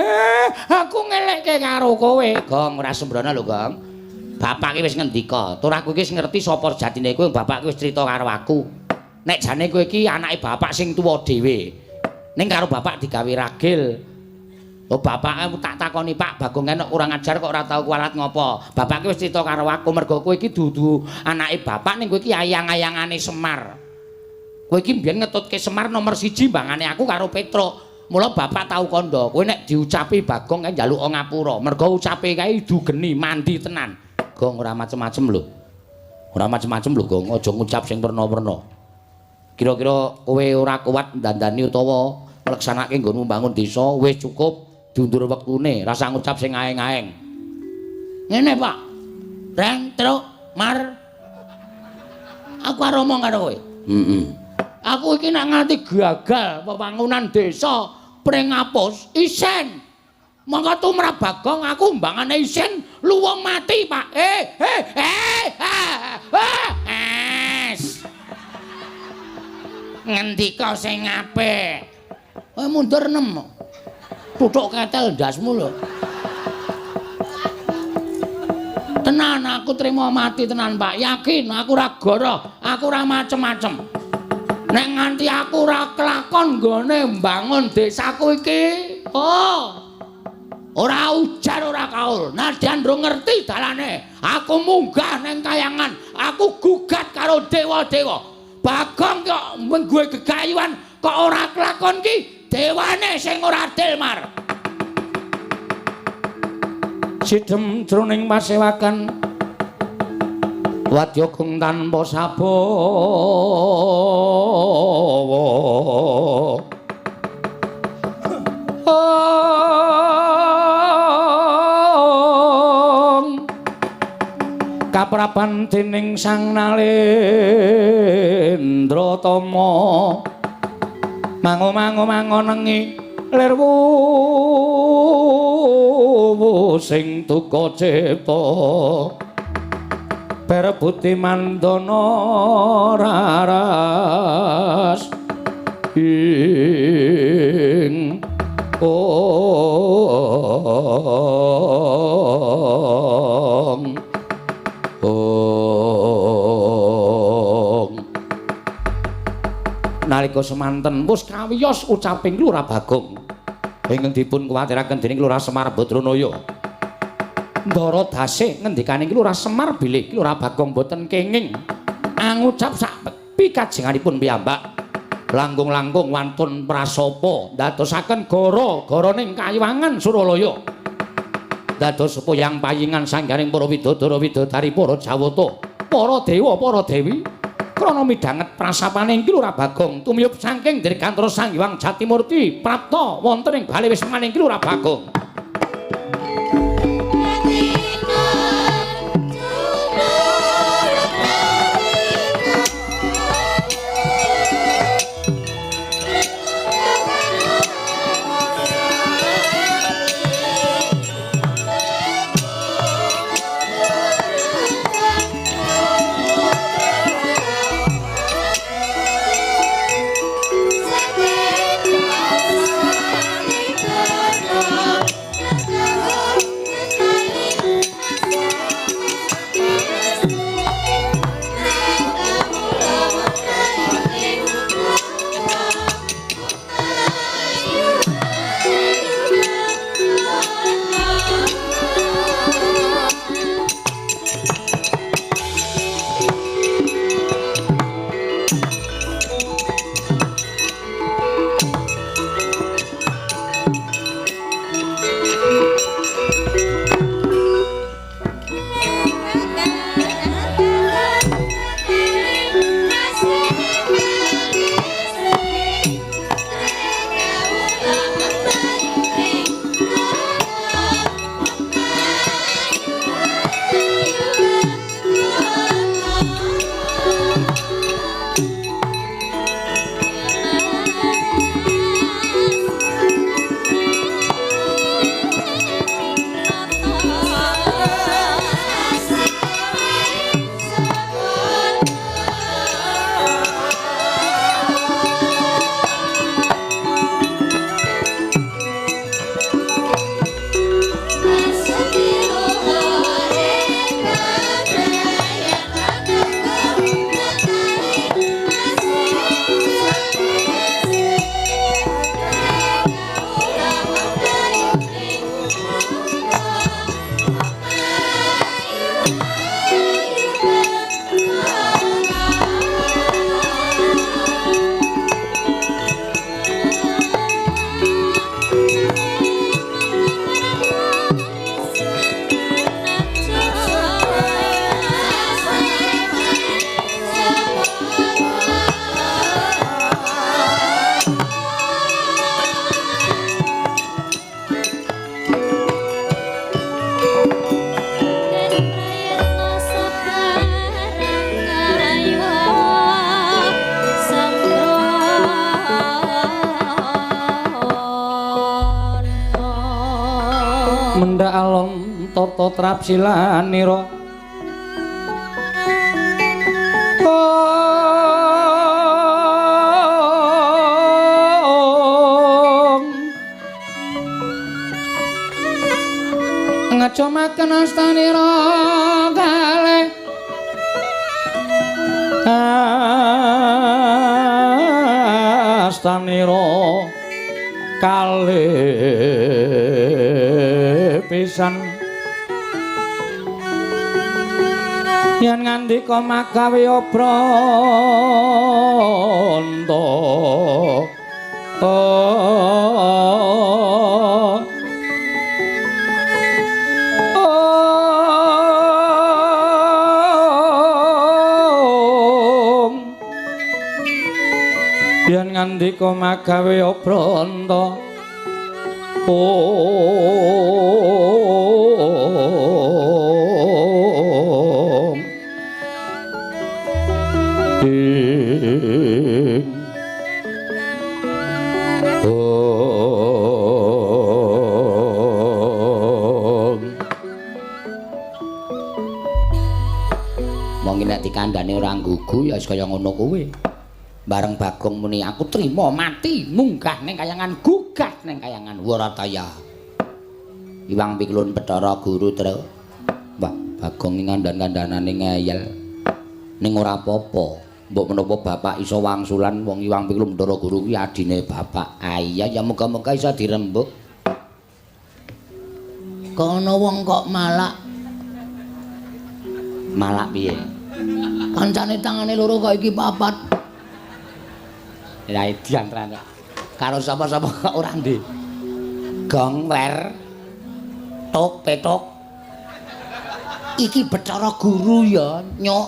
Aku ngelekke karo kowe. Gong, ora sembrono lho, Gong. Bapak ki wis ngendika, tur aku iki wis ngerti sapa sejatine kowe, bapak ki wis crita karo aku. Nek jane kowe iki anake bapak sing tuwa dhewe. Ning karo bapak digawe ragil. Oh, bapak tak takoni, Pak, Bagong enek kurang ajar kok ora tau kualat ngopo. Bapak ki wis crita karo aku mergo kowe iki dudu anake bapak ning kowe iki ayang-ayangane Semar. Kowe iki mbiyen ngetutke Semar nomor 1 mbangane aku karo Petruk. Mula bapak tau kandha, kowe nek diucapi Bagong kae njaluk ngapura. Mergo ucape kae idu geni mandi tenan. Gong ora macem-macem lho. Ora macem-macem lho, Gong. Aja ngucap sing werna-werna. Kira-kira kowe ora kuat ndandani utawa ngleksanake nggonmu mbangun desa, wis cukup diundur wektune, rasa ngucap sing aeng-aeng. Ngene, Pak. Reng, truk, mar. Aku arep omong karo kowe. Heeh. Aku iki nek nganti gagal pembangunan desa Pringapus isen. Monggo tumrap Bagong aku mbangane isen luwung mati, Pak. Es. Ngendika sing apik. Mundur 6. Tutuk ketel ndasmu lho. Tenan aku trimo mati tenan, Pak. Yakin aku ora goroh, aku ora macem-macem. Nek nganti aku ora kelakon nggone mbangun desaku iki, oh. Ora ujar ora kaul. Nadyan ndung ngerti dalane. Aku munggah nang kayangan, aku gugat karo dewa-dewa. Bagong kok nggawe gegayuhan kok ora kelakon ki dewane sing ora adil, Mar. Sidem jroning pasewakan wadya gong tanpa sabawa. Kaprapan dening Sang Nalendra Tama mango-mango mangonengi lir wuwu sing duka cipta perebuti mandana raras ing ong ong. Nalika semanten wis kawiyos ucaping Lurah Bagong ingkang dipun kuwatiraken dening Lurah Semar Badranaya. Ndara dase ngendikaning Lurah Semar bilih Lurah Bagong boten kenging angucap sak pikajenganipun piyambak langkung-langkung wantun prasapa ndadosaken gara-garaning kayiwangan Suralaya. Dados poyang payingan sangganing para widodara widodari para jawata, para dewa, para dewi krana midhanget prasapane Lurah Bagong tumiyup saking dirgantara Sang Hyang Jatimurti prapta wonten ing bale wismaning Lurah Bagong. Cendha alon tata trapsilanira. Ngajomaken astanira kalih astanira kalih pisan yen ngandika magawe obranta. Yen ngandika magawe obranta. Om ing om. Wong nek dikandhane ora nggugu ya wis kaya ngono kuwi. Bareng Bagong muni aku trima mati munggah ning kayangan gugah ning kayangan Warataya. Iwang Piklun Bathara Guru Tru. Wah, Bagong iki ngandhan-kandhanane ngeyel. Ning ora apa-apa. Mbok menapa bapak iso wangsulan wong Iwang Piklun Bathara Guru kuwi adine bapak. Ah iya ya muga-muga iso dirembuk. Kok ana wong kok malak. Malak piye? Kancane tangane loro kok iki papat. Lah edian tenan. Karo sapa-sapa kok ora ndek. Gong wer tok petok. Iki Bathara Guru ya, nyok.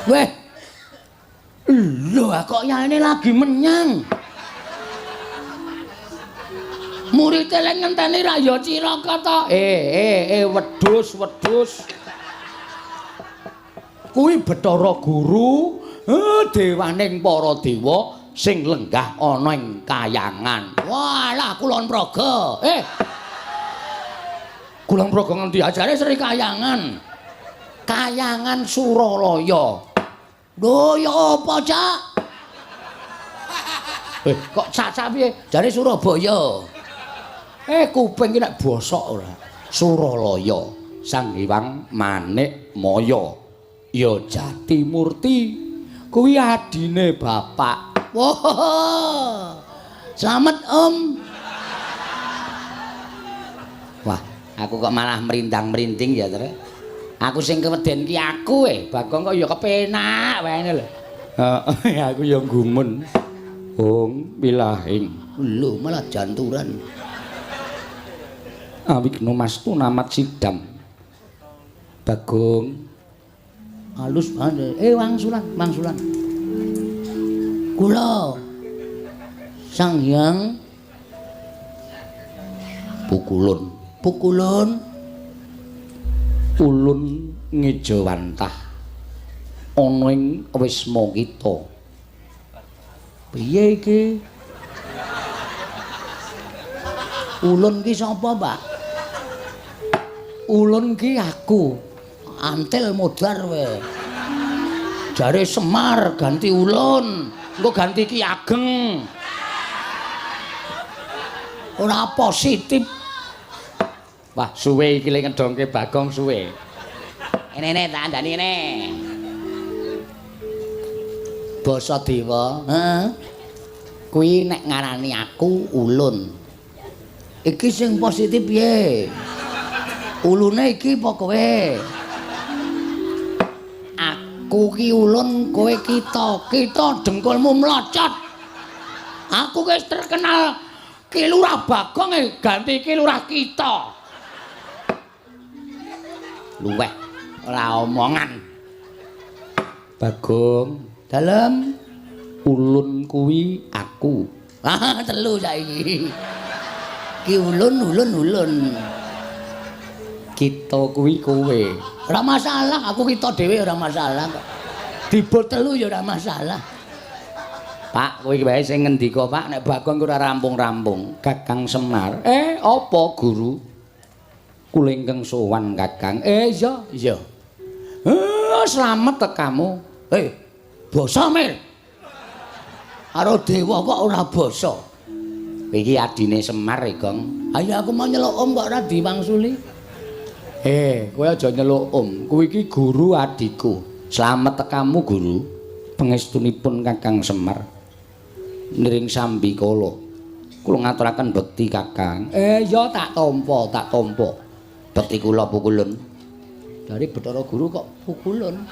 Weh. Lho kok yaene lagi menyang. Murid lek ngenteni ra ya cilaka to. Wedhus, wedhus. Kuwi Bathara Guru dewaning para dewa sing lenggah ana ing kayangan. Walah Kulon Progo. Kulon Progo ngendi ajare Sri Kayangan. Kayangan Suralaya. Lho ya apa, Cak? Kok cacak piye? Jare Surabaya. Kuping iki nek bosok ora. Suralaya, Sang Hyang Manik Maya. Ya Jatimurti. Kuwi adine bapak. Wah. Slamet, Om. Wah, aku kok malah merindang-merinding ya, Tru. Aku sing keweden ki aku Bagong kok ya kepenak wae ngene lho. Heeh, aku ya gumun. Ong wilahing. Lho, malah janturan. Awigna mastu namat sidam. Bagong halus banget. Wangsulan, wangsulan. Kula Sang Hyang Pukulun, pukulun ulun ngejawantah ana ing wisma kita. Piye iki? Ulun ki sapa, Pak? Ulun ki aku. Antil modar we. Jare Semar ganti ulun, engko ganti Ki Ageng. Ora positif. Wah, suwe iki lek ngedongke Bagong suwe. Enene tak andani ngene. Basa dewa, heeh. Kuwi nek ngarani aku ulun. Iki sing positif piye? Ulune iki apa kowe? Aku ki ulun, kowe kita. Kita dengkulmu mlocot. Aku wis terkenal Ki Lurah Bagong ganti Ki Lurah kita. Luweh ora omongan. Bagong, dalem ulun kuwi aku. Ah, telu saiki. Ki ulun ulun ulun. Kita kuwi kowe. Ora masalah, aku kita dhewe ora masalah kok. Dibot telu ya ora masalah. Pak, kowe iki wae sing ngendika, Pak, nek Bagong ora rampung-rampung. Kakang Semar. Apa guru? Kula ingkang sowan Kakang. Iya, iya. Slamet tekamu. Basa Mir. Karo dewa kok ora basa. Iki adine Semar, Gong. Ayo aku mau nyeluk om kok ora diwangsuli. Kowe aja nyeluk om. Kowe iki guru adikku. Slamet tekamu, guru. Pangestunipun Kakang Semar. Niring sambi kala. Kula ngaturaken bekti Kakang. Ya tak tampa, tak tampa. Bekti kula pukulun. Dari Bathara Guru kok pukulun.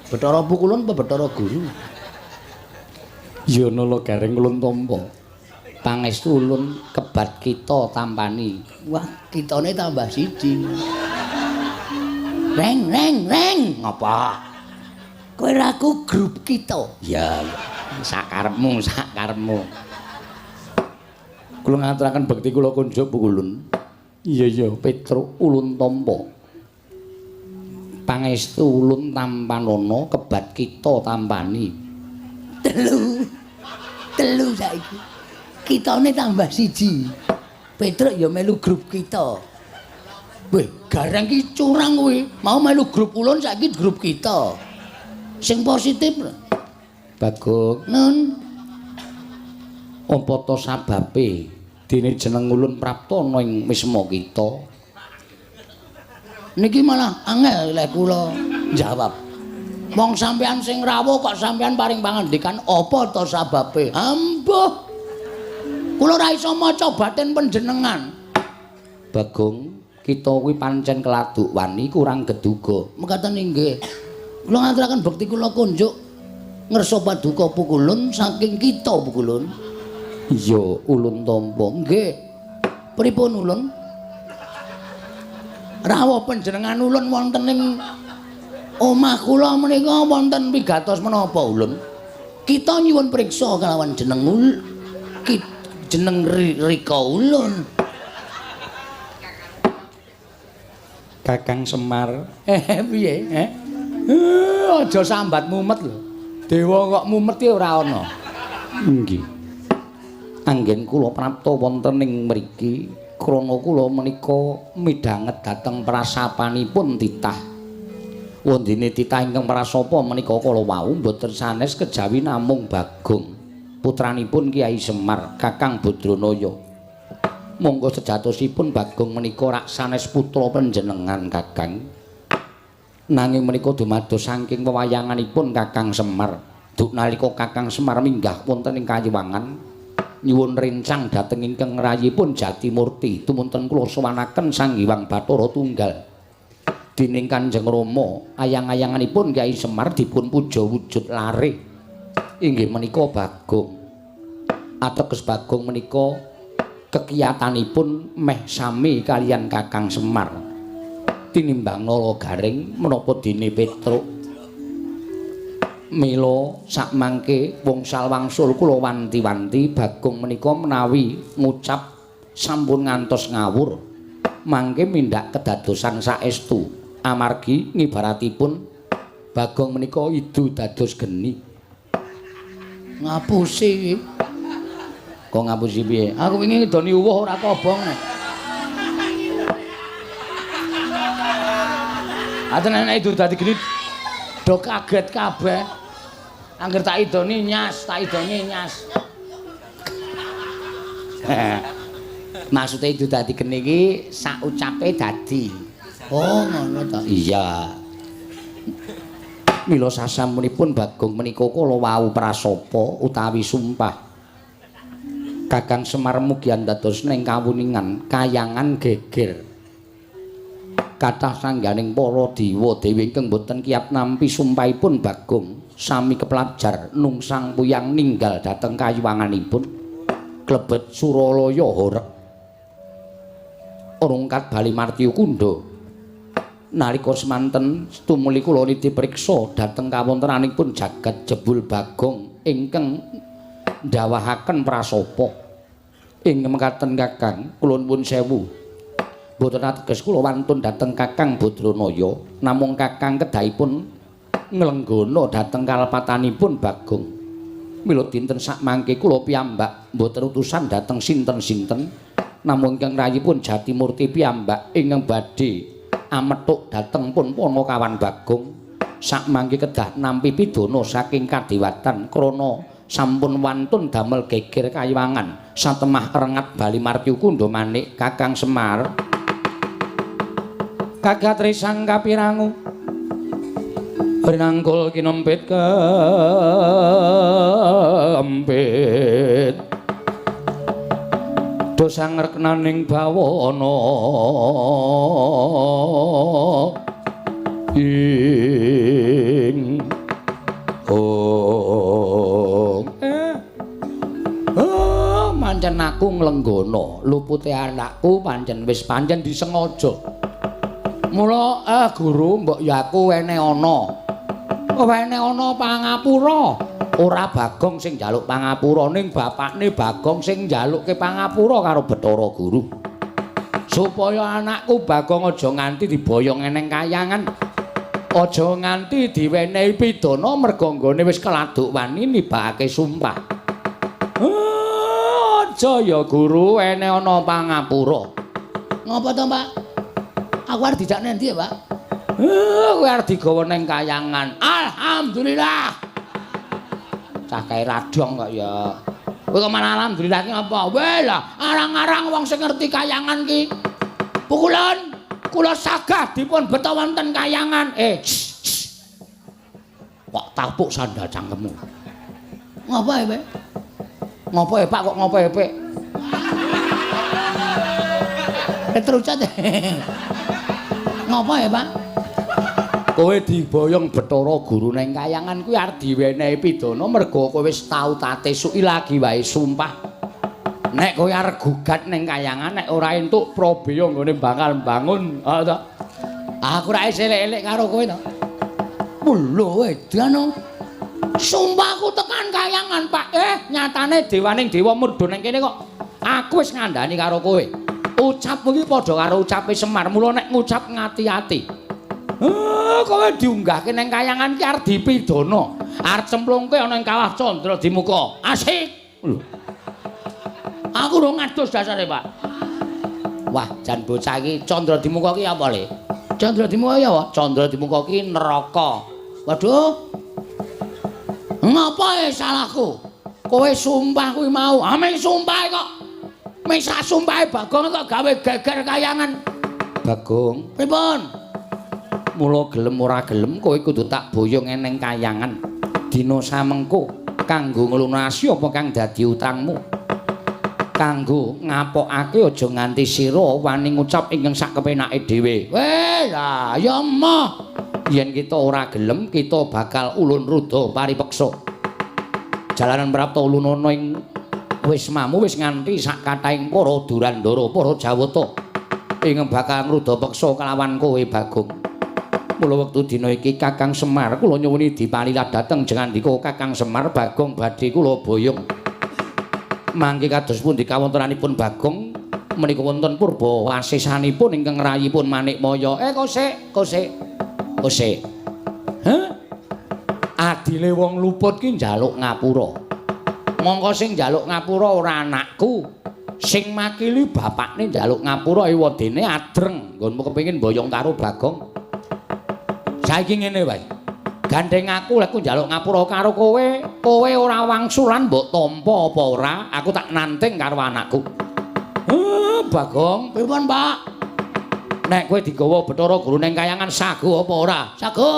Bathara pukulun apa Bathara Guru? Ya nala gareng ulun tampa. Pangestu ulun kebat kita tampani. Wah, kitane tambah siji. Reng reng reng. Ngapa? Kowe raku grup kita. Ya, sakarepmu, sakarepmu. Kula ngaturaken bekti kula kunjuk pukulun. Iya iya, Petruk ulun tampa. Pangestu ulun tampanana kebat kita tampani. Telu. Telu saiki. Kitane tambah siji. Petruk ya melu grup kita. Weh, gareng ki curang kowe. Mau melu grup ulun saiki grup kita. Sing positif. Bagong, nun. Apa to sababe dene jeneng ulun prapta ana ing wisma kita? Niki malah angel lek kula jawab. Wong sampean sing rawuh kok sampean paring pangandikan apa to sababe? Ambuh. Kula ora iso maca batin panjenengan. Bagong, kita kuwi pancen keladuk wani kurang geduga. Mekaten inggih. Kula ngaturaken bekti kula kunjuk ngersa paduka pukulun saking kita pukulun. Iya, ulun tampa. Nggih. Pripun ulun? Rawuh panjenengan ulun wonten ing omah kula menika wonten wigatos menapa ulun? Kita nyuwun priksa kalawan jeneng jeneng Rika ulun. Kakang Semar. Piye? Aja sambat mumet lho. Dewa kok mumet ki ora ana. Nggih. Anggen kula prapta wonten ing mriki krana kula menika midhanget dhateng prasapanipun titah. Wondene titah ingkang prasapa menika kala wau mboten sanes kejawi namung Bagong, putranipun Kyai Semar, Kakang Badranaya. Monggo sejatosipun Bagong menika rak sanes putra panjenengan Kakang. Nanging menika dumados saking wewayanganipun Kakang Semar. Duk nalika Kakang Semar minggah wonten ing Kayiwangan nyuwun rencang dhateng ingkang rayipun Jatimurti tumunten kula sowanaken Sang Hyang Bathara Tunggal. Dening Kanjeng Rama ayang-ayanganipun Kyai Semar dipun puja wujud lare inggih menika Bagong. Ateges Bagong menika kekiyatanipun meh sami kaliyan Kakang Semar. Tinimbang nala garing menapa dene Petruk. Mila sakmangke wongsal wangsul kula wanti-wanti Bagong menika menawi ngucap sampun ngantos ngawur mangke mindak kedadosan saestu amargi ngibaratipun Bagong menika idu dados geni. Ngapusi iki. Kok ngapusi piye? Aku wingi ngidoni uwuh ora kobong. Aten nek idu dadi geni do kaget kabeh. Angger tak idoni nyas, tak idoni nyas. Maksude idu dadi geni iki sak ucape dadi. Oh, ngono ta. Iya. Mila sasampunipun Bagong menika kala wau prasapa utawi sumpah. Kakang Semar mugi andados ning kawuningan kayangan geger. Kathah sangganing para dewa dewi ingkang boten kiyat nampi sumpahipun Bagong sami keplajar nungsang puyang ninggal dhateng kayuwanganipun klebet Suralaya horeg. Rungkat bali martya kundha. Nalika semanten tumuli kula niti priksa dhateng kawontenanipun jagat jebul Bagong ingkang ndawahaken prasapa. Ing mekaten Kakang, kula nuwun sewu. Mboten ateges kula wantun dhateng Kakang Badranaya, namung Kakang kedahipun nglenggana dhateng kalepatanipun Bagong. Mila dinten sakmangke kula piyambak mboten utusan dhateng sinten-sinten, namung ingkang rayipun Jatimurti piyambak ingkang badhe amethuk dhateng pun Panakawan Bagong. Sakmangke kedah nampi pidana saking kadewatan krana sampun wantun damel geger kayiwangan satemah rengat bali martyu kundha manik Kakang Semar. Kagatrisang kapirangu rinangkul kinempit kempit dosa ngreknaning bawana ing ong. Pancen aku nglenggana lupute anakku pancen wis pancen disengaja. Mula guru mbok ya aku wene ana. Wene ana pangapura. Ora Bagong sing njaluk pangapura ning bapakne Bagong sing njalukke pangapura karo Bathara Guru. Supaya anakku Bagong aja nganti diboyong eneng kayangan. Aja nganti diwenehi pidana merga nggone wis keladuk wani nibakake sumpah. Aja ya guru wene ana pangapura. Ngopo to, Pak? Aku arep dijak nendi ya, Pak? Kowe arep digawa ning kayangan. Alhamdulillah. Cah kae radong kok ya. Kowe kok malah alhamdulillah ki apa? Weh lah, arang-arang wong sing ngerti kayangan ki. Pukulan kula sagah dipun beto wonten kayangan. Kok tapuk sandal cangkemmu. Ngopo e, Pak? Ngopo e, Pak kok ngopo e, Pak? Terucat. Ngopo ya, Pak? Kowe diboyong Bathara Guru ning kayangan kuwi arep diwenehi pidana merga kowe wis tau tate suki lagi wae sumpah. Nek kowe arep gugat ning kayangan nek ora entuk prabeya nggone bakal mbangun, ha to. Aku ra elek-elek karo kowe to. Lho edan. Sumpahku tekan kayangan, Pak. Nyatane dewaning dewa murdha ning kene kok. Aku wis ngandani karo kowe. Ucapmu iki padha karo ucape Semar, mula nek ngucap ngati-ati. Kowe diunggahke ning kayangan ki arep dipidana. Arep cemplungke ana ing kawah Candra Dimuka. Asik. Lho. Aku ora ngadus dasare, Pak. Wah, jan bocah iki Candra Dimuka ki apa, Le? Candra Dimuka ya apa? Candra Dimuka ki neraka. Waduh. Ngapa e salahku? Kowe sumpah kuwi mau. Ame sumpah kok. Mesa sumpahe Bagong kok gawe geger kayangan. Bagong, pripun? Mula gelem ora gelem kowe kudu tak boyong eneng kayangan. Dina samengko kanggo nglunasi apa kang dadi utangmu. Kanggo ngapokake aja nganti sira wani ngucap ingkang sak kepenake dhewe. Weh, lah ya emoh. Yen kita ora gelem kita bakal ulun ruda paripeksa. Jalanan prapta ulunana ing wismamu wis nganti sak kathahing para durandara, para jawata ingkang bakal ngruda peksa kelawan kowe Bagong. Mula wektu dina iki Kakang Semar kula nyuwuni dipalilah dhateng jengandika Kakang Semar Bagong badhe kula boyong. Mangke kados pundi kawontenanipun Bagong menika wonten purba wasesanipun ingkang rayipun Manikmaya. Kosek, kosek. Kosek. Heh? Adile wong luput ki njaluk ngapura. Mongko sing njaluk ngapura ora anakku. Sing makili bapakne njaluk ngapura ewadene adreng nggonmu kepengin boyong karo Bagong. Saiki ngene wae. Gandeng aku lek njaluk ngapura karo kowe, kowe ora wangsulan mbok tampa apa ora, aku tak nanting karo anakku. Bagong, pripun, Pak? Nek kowe digawa Bathara Guru ning kayangan sago apa ora? Sago.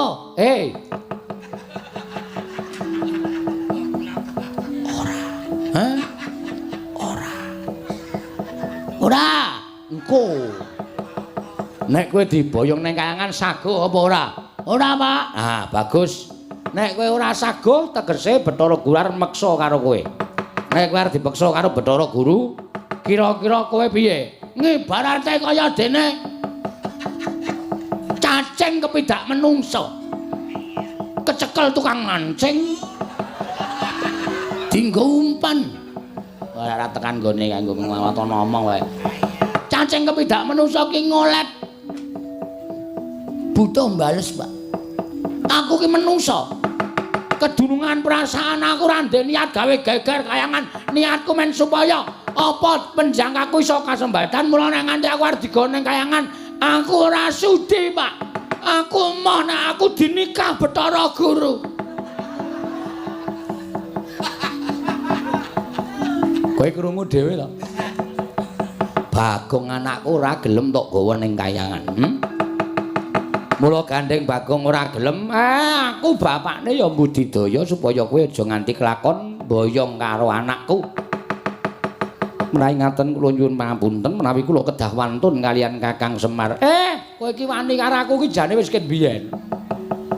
Ora. Hah? Ora. Ora. Engko. Nek kowe diboyong ning kayangan sago apa ora? Ora, Pak. Ah, bagus. Nek kowe ora sago tegese Bathara Guru arep meksa karo kowe. Nek kowe arep dipeksa karo Bathara Guru, kira-kira kowe piye? Ngibarate kaya dene cacing kepidak menungso. Kecekel tukang mancing. Dinggo umpan. Ora tekan nggone kanggo ngwaton ngomong wae. Cacing kepidak menungso ki ngolet. Butuh mbales, Pak. Aku ki menungso. Kedunungan perasaan aku ora ndek niat gawe geger kayangan. Niatku men supaya apa penjangkaku iso kasembatan mula nek nganti aku arep digawa ning kayangan, aku ora sudi, Pak. Aku moh nek aku dinikah Bathara Guru. Kowe krungu dhewe to? Bagong anakku ora gelem tok gawa ning kayangan. Mula gandeng Bagong ora gelem, aku bapakne ya mbudidaya supaya kowe aja nganti kelakon boyong karo anakku. Menawi ngaten kula nyuwun pangapunten menawi kula kedah wantun kalian Kakang Semar. Kowe iki wani karo aku iki jane wis ket biyen.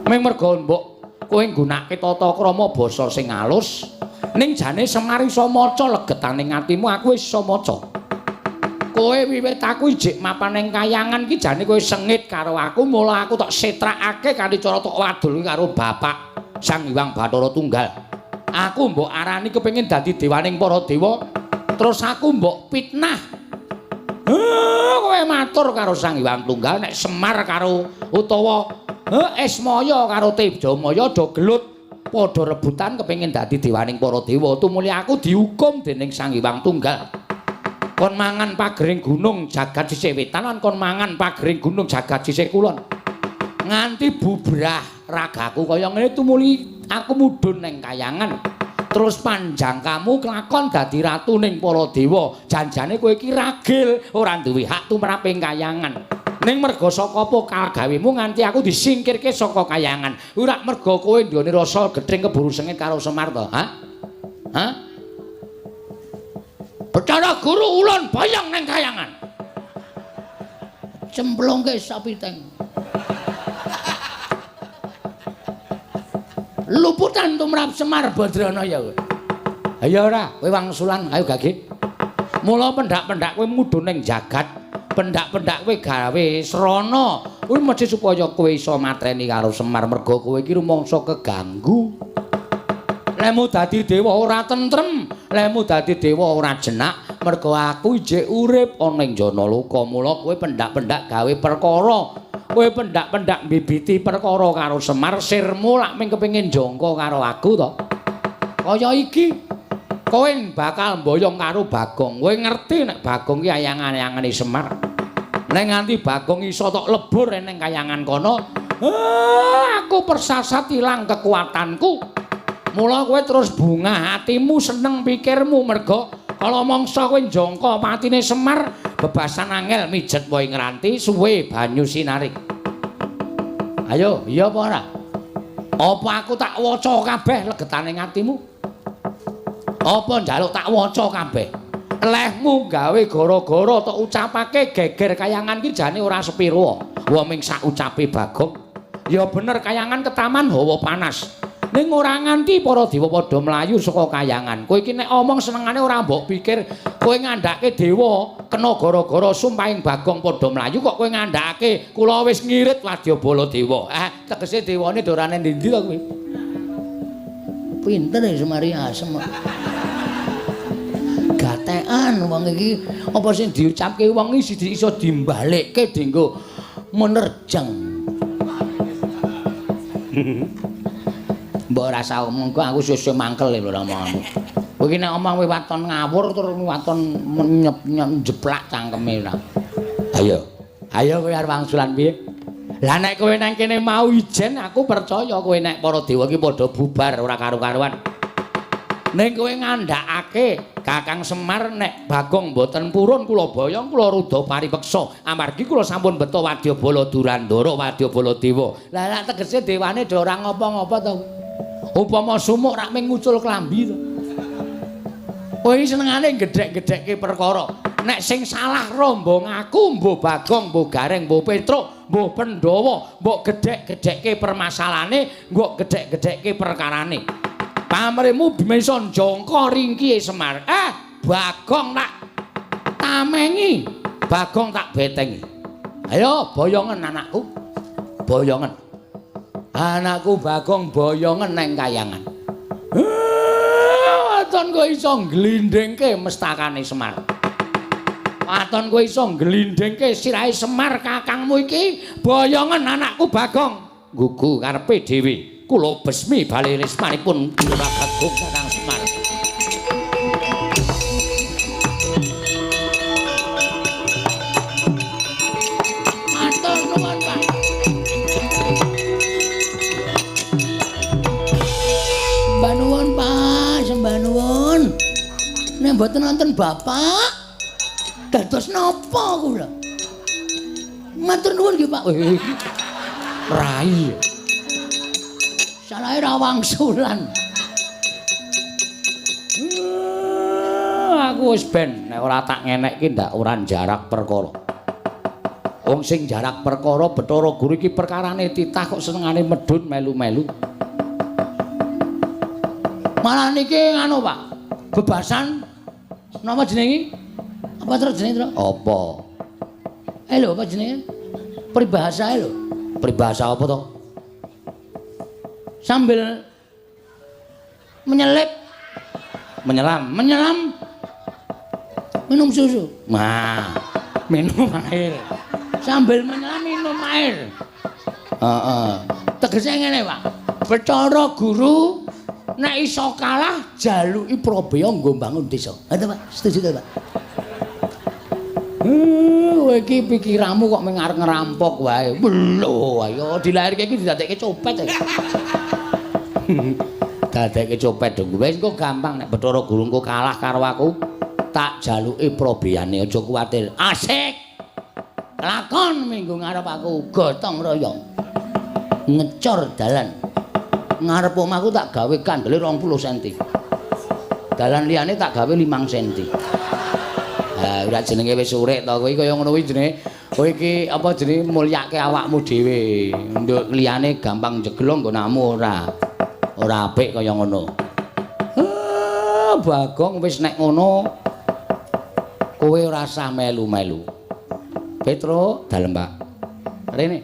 Ming merga mbok kowe nggunakake tata krama basa sing alus, ning jane Semar iso maca legetaning atimu, aku wis iso maca. Kowe wiwit aku ijik mapan ning kayangan iki jane kowe sengit karo aku, mula aku tok setrakake kanthi cara tok wadul karo bapak Sang Hyang Bathara Tunggal. Aku mbok arani kepengin dadi dewaning para dewa, terus aku mbok fitnah. Kowe matur karo Sang Hyang Tunggal nek Semar karo utawa Ismaya karo Tejamaya do gelut padha rebutan kepengin dadi dewaning para dewa. Tumuli aku dihukum dening Sang Hyang Tunggal. Kon mangan pagering gunung jagat sisih wetan lan kon mangan pagering gunung jagat sisih kulon. Nganti bubrah ragaku kaya ngene tumuli aku mudhun ning kayangan. Terus panjang kamu kelakon dadi ratu ning para dewa. Janjane kowe iki ragil ora duwe hak tumrap ing kayangan. Ning merga saka apa kagawemu nganti aku disingkirke saka kayangan. Ora merga kowe nduweni rasa gething keburu sengit karo Semar to, ha? Ha? Bathara Guru ulun boyong ning kayangan. Cemplungke sapiteng. Luputan tumrap Semar Badranaya kowe. Ayo ora, kowe wangsulan ayo gage. Mula pendak-pendak kowe mudhun ning jagat, pendak-pendak kowe gawe srana. Kuwi mesti supaya kowe iso matreni karo Semar merga kowe iki rumangsa keganggu. Lemu dadi dewa ora tentrem, lemu dadi dewa ora jenak, merga aku ijik urip ana ing Janaloka. Mula kowe pendak-pendak gawe perkara, kowe pendak-pendak mbibiti perkara karo Semar, sirmu lak mung kepengin jangka karo aku to. Kaya iki kowe bakal mboyong karo Bagong. Kowe ngerti nek Bagong ki ayang-ayangane Semar. Nek nganti Bagong iso tok lebur ning kayangan kono, aku persasat ilang kekuatanku. Mula kowe terus bungah hatimu, seneng pikirmu merga kala mangsa kowe njangka patine Semar, bebasan angel mijet wae ngranti suwe banyu sinarik. Ayo, iya apa ora? Apa aku tak waca kabeh legetane atimu? Apa njaluk tak waca kabeh? Lehmu gawe gara-gara tok ucapake geger kayangan ki jane ora sepiro. Wong ming sak ucape Bagong. Ya bener kayangan ketaman hawa panas. Ning ora nganti para dewa padha mlayu saka kayangan. Kowe iki nek omong senengane ora mbok pikir, kowe ngandhake dewa kena gara-gara sumpahing Bagong padha mlayu kok kowe ngandhake kula wis ngirit wadyabala dewa. Tegese dewane dorane ndi-ndi to kowe? Pinter ya Semari asem. Gatekan wong iki apa sing diucapke wong iki iso dimbalekke dienggo menerjang. Mbok rasa omong kok aku suwe-suwe mangkel lho omonganmu. Kowe iki nek omong kowe waton ngawur terus waton nyeplak cangkeme ora. Ayo. Ayo kowe arep wangsulan piye? Lah nek kowe nang kene mau ijen aku percaya kowe nek para dewa iki padha bubar ora karu-karuan. Ning kowe ngandhakake Kakang Semar nek Bagong mboten purun kula boyong kula rudha paripeksa amargi kula sampun beto wadyabala Durandara wadyabala dewa. Lah lak tegese dewane do ora ngopo-ngopo to. Upama sumuk rak mung ngucul klambi to. Kowe iki senengane gedhek-gedhekke perkara. Nek sing salah rombong aku, mbuh Bagong, mbuh Gareng, mbuh Petruk, mbuh Pandhawa, mbok gedhek-gedhekke permasalahane, mbok gedhek-gedhekke perkarane. Pamrihmu bisa njangka ringkihe Semar. Bagong tak tamengi, Bagong tak betengi. Ayo boyongen anakku. Boyongen. Anakku Bagong boyongen nang kayangan. Waton kowe iso ngglindhingke mestakane Semar. Waton kowe iso ngglindhingke sirahe Semar kakangmu iki, boyongen anakku Bagong. Gugu karepe dhewe. Kula besmi bali rismanipun Lurah Bagong Kakang Semar. Matur nuwun, Pak. Sembah nuwun, Pak, sembah nuwun. Nek mboten wonten Bapak, dados napa kula? Matur nuwun nggih, Pak. Rai. Salahe ra wangsulan. Aku wis ben nek ora tak ngenekke ndak ora jarak perkara. Wong sing jarak perkara Bathara Guru iki perkarane titah kok senengane medhun melu-melu. Malah niki nganu, Pak. Bebasan napa jenenge? Apa terus jenenge, Tru? Apa? Lho, apa jenenge? Peribahasa lho. Peribahasa apa to? Sambil menyelip, menyelam, menyelam minum susu. Nah, minum air. Sambil menyelam minum air. Heeh. Tegese ngene, Pak. Bathara Guru nek iso kalah jaluki prabeya nggo mbangun desa. Ngoten, Pak. Setuju to, Pak? Kowe iki pikiranmu kok mung arep ngerampok wae. Lho, ayo dilairke iki didadekke copet. Dadekke copet dong. Wis engko gampang nek Bathara Guru engko kalah karo aku, tak jaluki probeyane, aja kuwatir. Asik. Lakon minggu ngarep aku gotong royong. Ngecor dalan. Ngarep omahku tak gawe kandele 20 cm. Dalan liyane tak gawe 5 cm. Ha, ora jenenge wis urip to kowe kaya ngono kuwi jenenge. Kowe iki apa jenenge mulyake awakmu dhewe. Nduk liyane gampang jeglong nggonamu ora. Ora apik kaya ngono. Bagong wis nek ngono kowe ora usah melu-melu. Petro, dalem, Pak. Rene.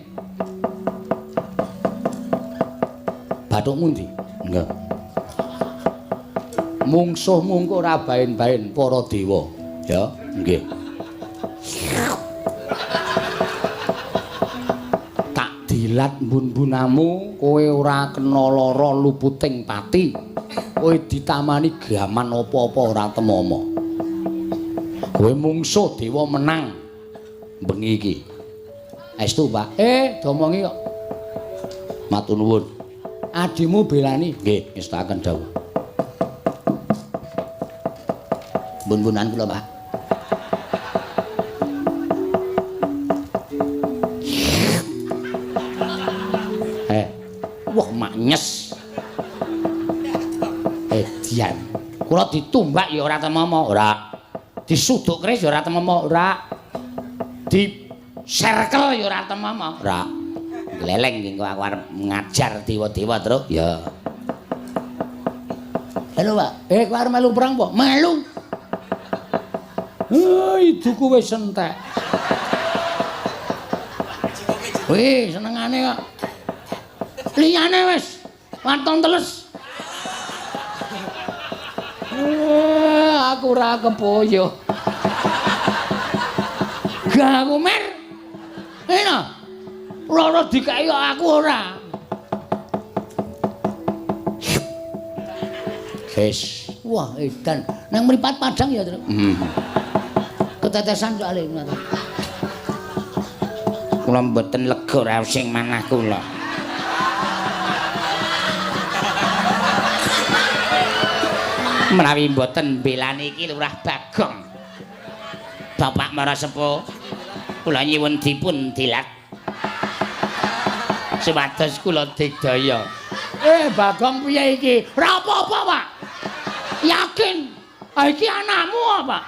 Bathukmu ndi? Nggih. Mungsuhmu engko ora baen-baen para dewa. Ya, nggih. Tak dilat mbun-mbunamu, kowe ora kena lara luputing pati. Kowe ditamani gaman apa-apa ora temama. Kowe mungsuh dewa menang bengi iki. Estu, Pak. Domongi kok. Matur nuwun. Adimu belani. Nggih, ngestakaken dawuh. Mbun-mbunan kula, Pak. Wah, maknyes. Dian. Kula ditumbak ya ora temama, ora. Disuduk keris ya ora temama, ora. Di serkel ya ora temama, ora. Gleleng iki aku arep ngajar dewa-dewa, Truk. Ya. Halo, Pak. Kowe arep melu perang apa? Melu. Iduku wis entek. Wih, senengane kok. Liyane wis waton teles. Aku ora kepoyo. Gak aku mer. Enak. Loro dikeki kok aku ora. Wis. Wah, edan. Nang mripat padang ya, Truk. Ketetesan soalé ngono. Kula mboten lega raos sing manah kula. Menawi mboten mbelani iki Lurah Bagong. Bapak Mara Sepuh, kula nyuwun dipun dilat. Supados kula digdaya. Bagong piye iki? Ora apa-apa, Pak. Yakin. Ah iki anakmu apa?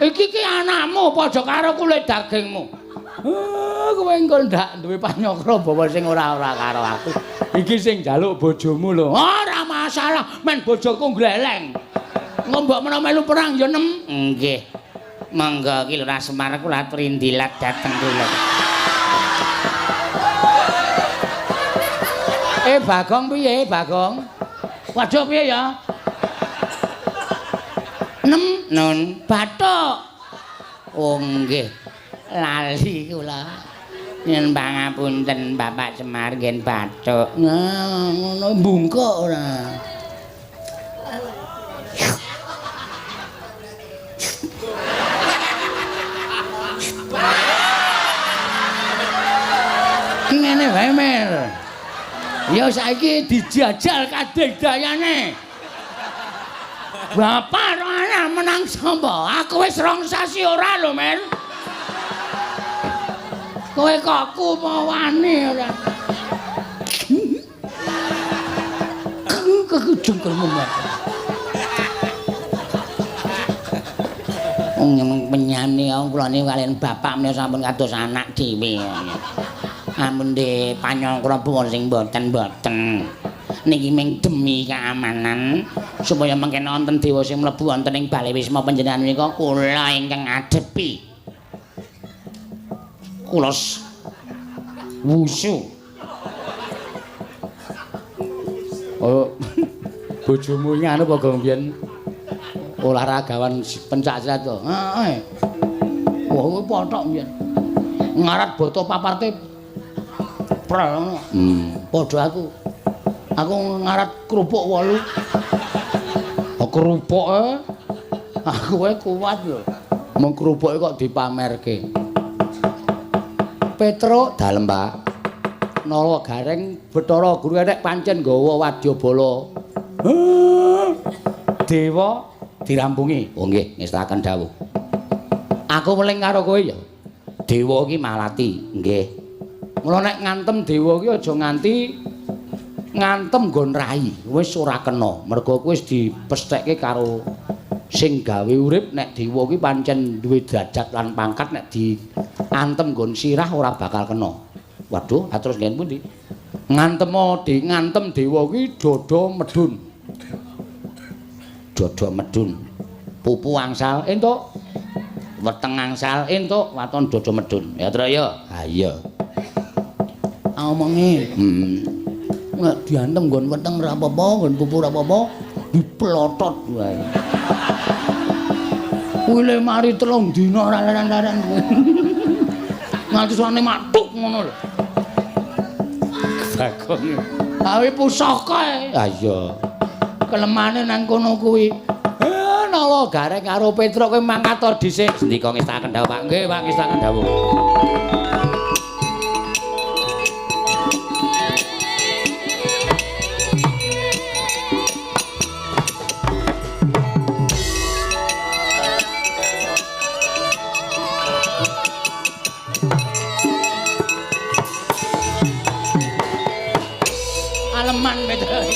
Iki ki anakmu padha karo kulit dagingmu. Kowe engko ndak duwe panyokra bawa sing ora-ora karo aku. Iki sing njaluk bojomu lho. Ora masalah, men bojoku gleleng. Engko mbok menawa melu perang ya nem. Nggih. Monggo ki Lurah Semar kula aturi ndilat dhateng kula. Bagong piye, Bagong? Waduh piye ya? Nem Nun bathuk. Oh nggih. Lali kula. Yen pangapunten Bapak Semar ngen bathuk. Nah, ngono bungkuk ora. Ngene wae, Mer. Ya saiki dijajal kadidayane. Bapak ora menang sapa? Aku wis 2 sasi ora lho, Mer. Kowe kok kumawane ora. Kekujungkelmu Mas. Wong penyane kula niku kaliyan bapak menika sampun kados anak dhewe. Ampun de panyangkra buwon sing boten-boten. Niki ming demi keamanan supaya mengken wonten dewa sing mlebu wonten ing bale wisma panjenengan menika kula ingkang ngadepi. Kula wusu. Oh, bojomu iki anu apa gong biyen olahragawan pencak silat to? Heeh. Wah, kuwi pothok biyen. Ngarat boto paparte prel ngono. Padha aku. Aku ngarat kerupuk 8. Oh, kerupuke aku wae kuat lho. Mung kerupuke kok dipamerke. Petruk dalem, Pak. Nala Gareng Bathara Guru enek pancen nggawa wadyabala. Dewa dirampungi. Oh nggih, ngestakaken dawuh. Aku weling karo kowe ya. Dewa iki malati, nggih. Mula nek ngantem dewa iki aja nganti ngantem nggon rai, wis ora kena. Mergo kuwi wis dipesthekke karo sing gawe urip nek dewa iki pancen duwe derajat lan pangkat nek diantem nggon sirah ora bakal kena. Waduh, terus nggen pundi? Ngantem dewa iki dada medhun. Dada medhun. Pupu angsal entuk. Weteng angsal entuk, waton dada medhun. Ya, Tru ya. Ha iya. Omonge. Nek diantem nggon weteng ora apa-apa, nggon pupu ora apa-apa, diplotot wae. Kuwi le mari 3 dina ora leren-leren. Nganti suwane matuk ngono lho. Bagong. Awe pusaka e. Ha iya. Kelemane nang kono kuwi. Nala Gareng karo Petruk kowe mangkat to dhisik. Sendika ngestakaken dawuh, Pak. Nggih, Pak, ngestakaken dawuh. Aleman Petruk.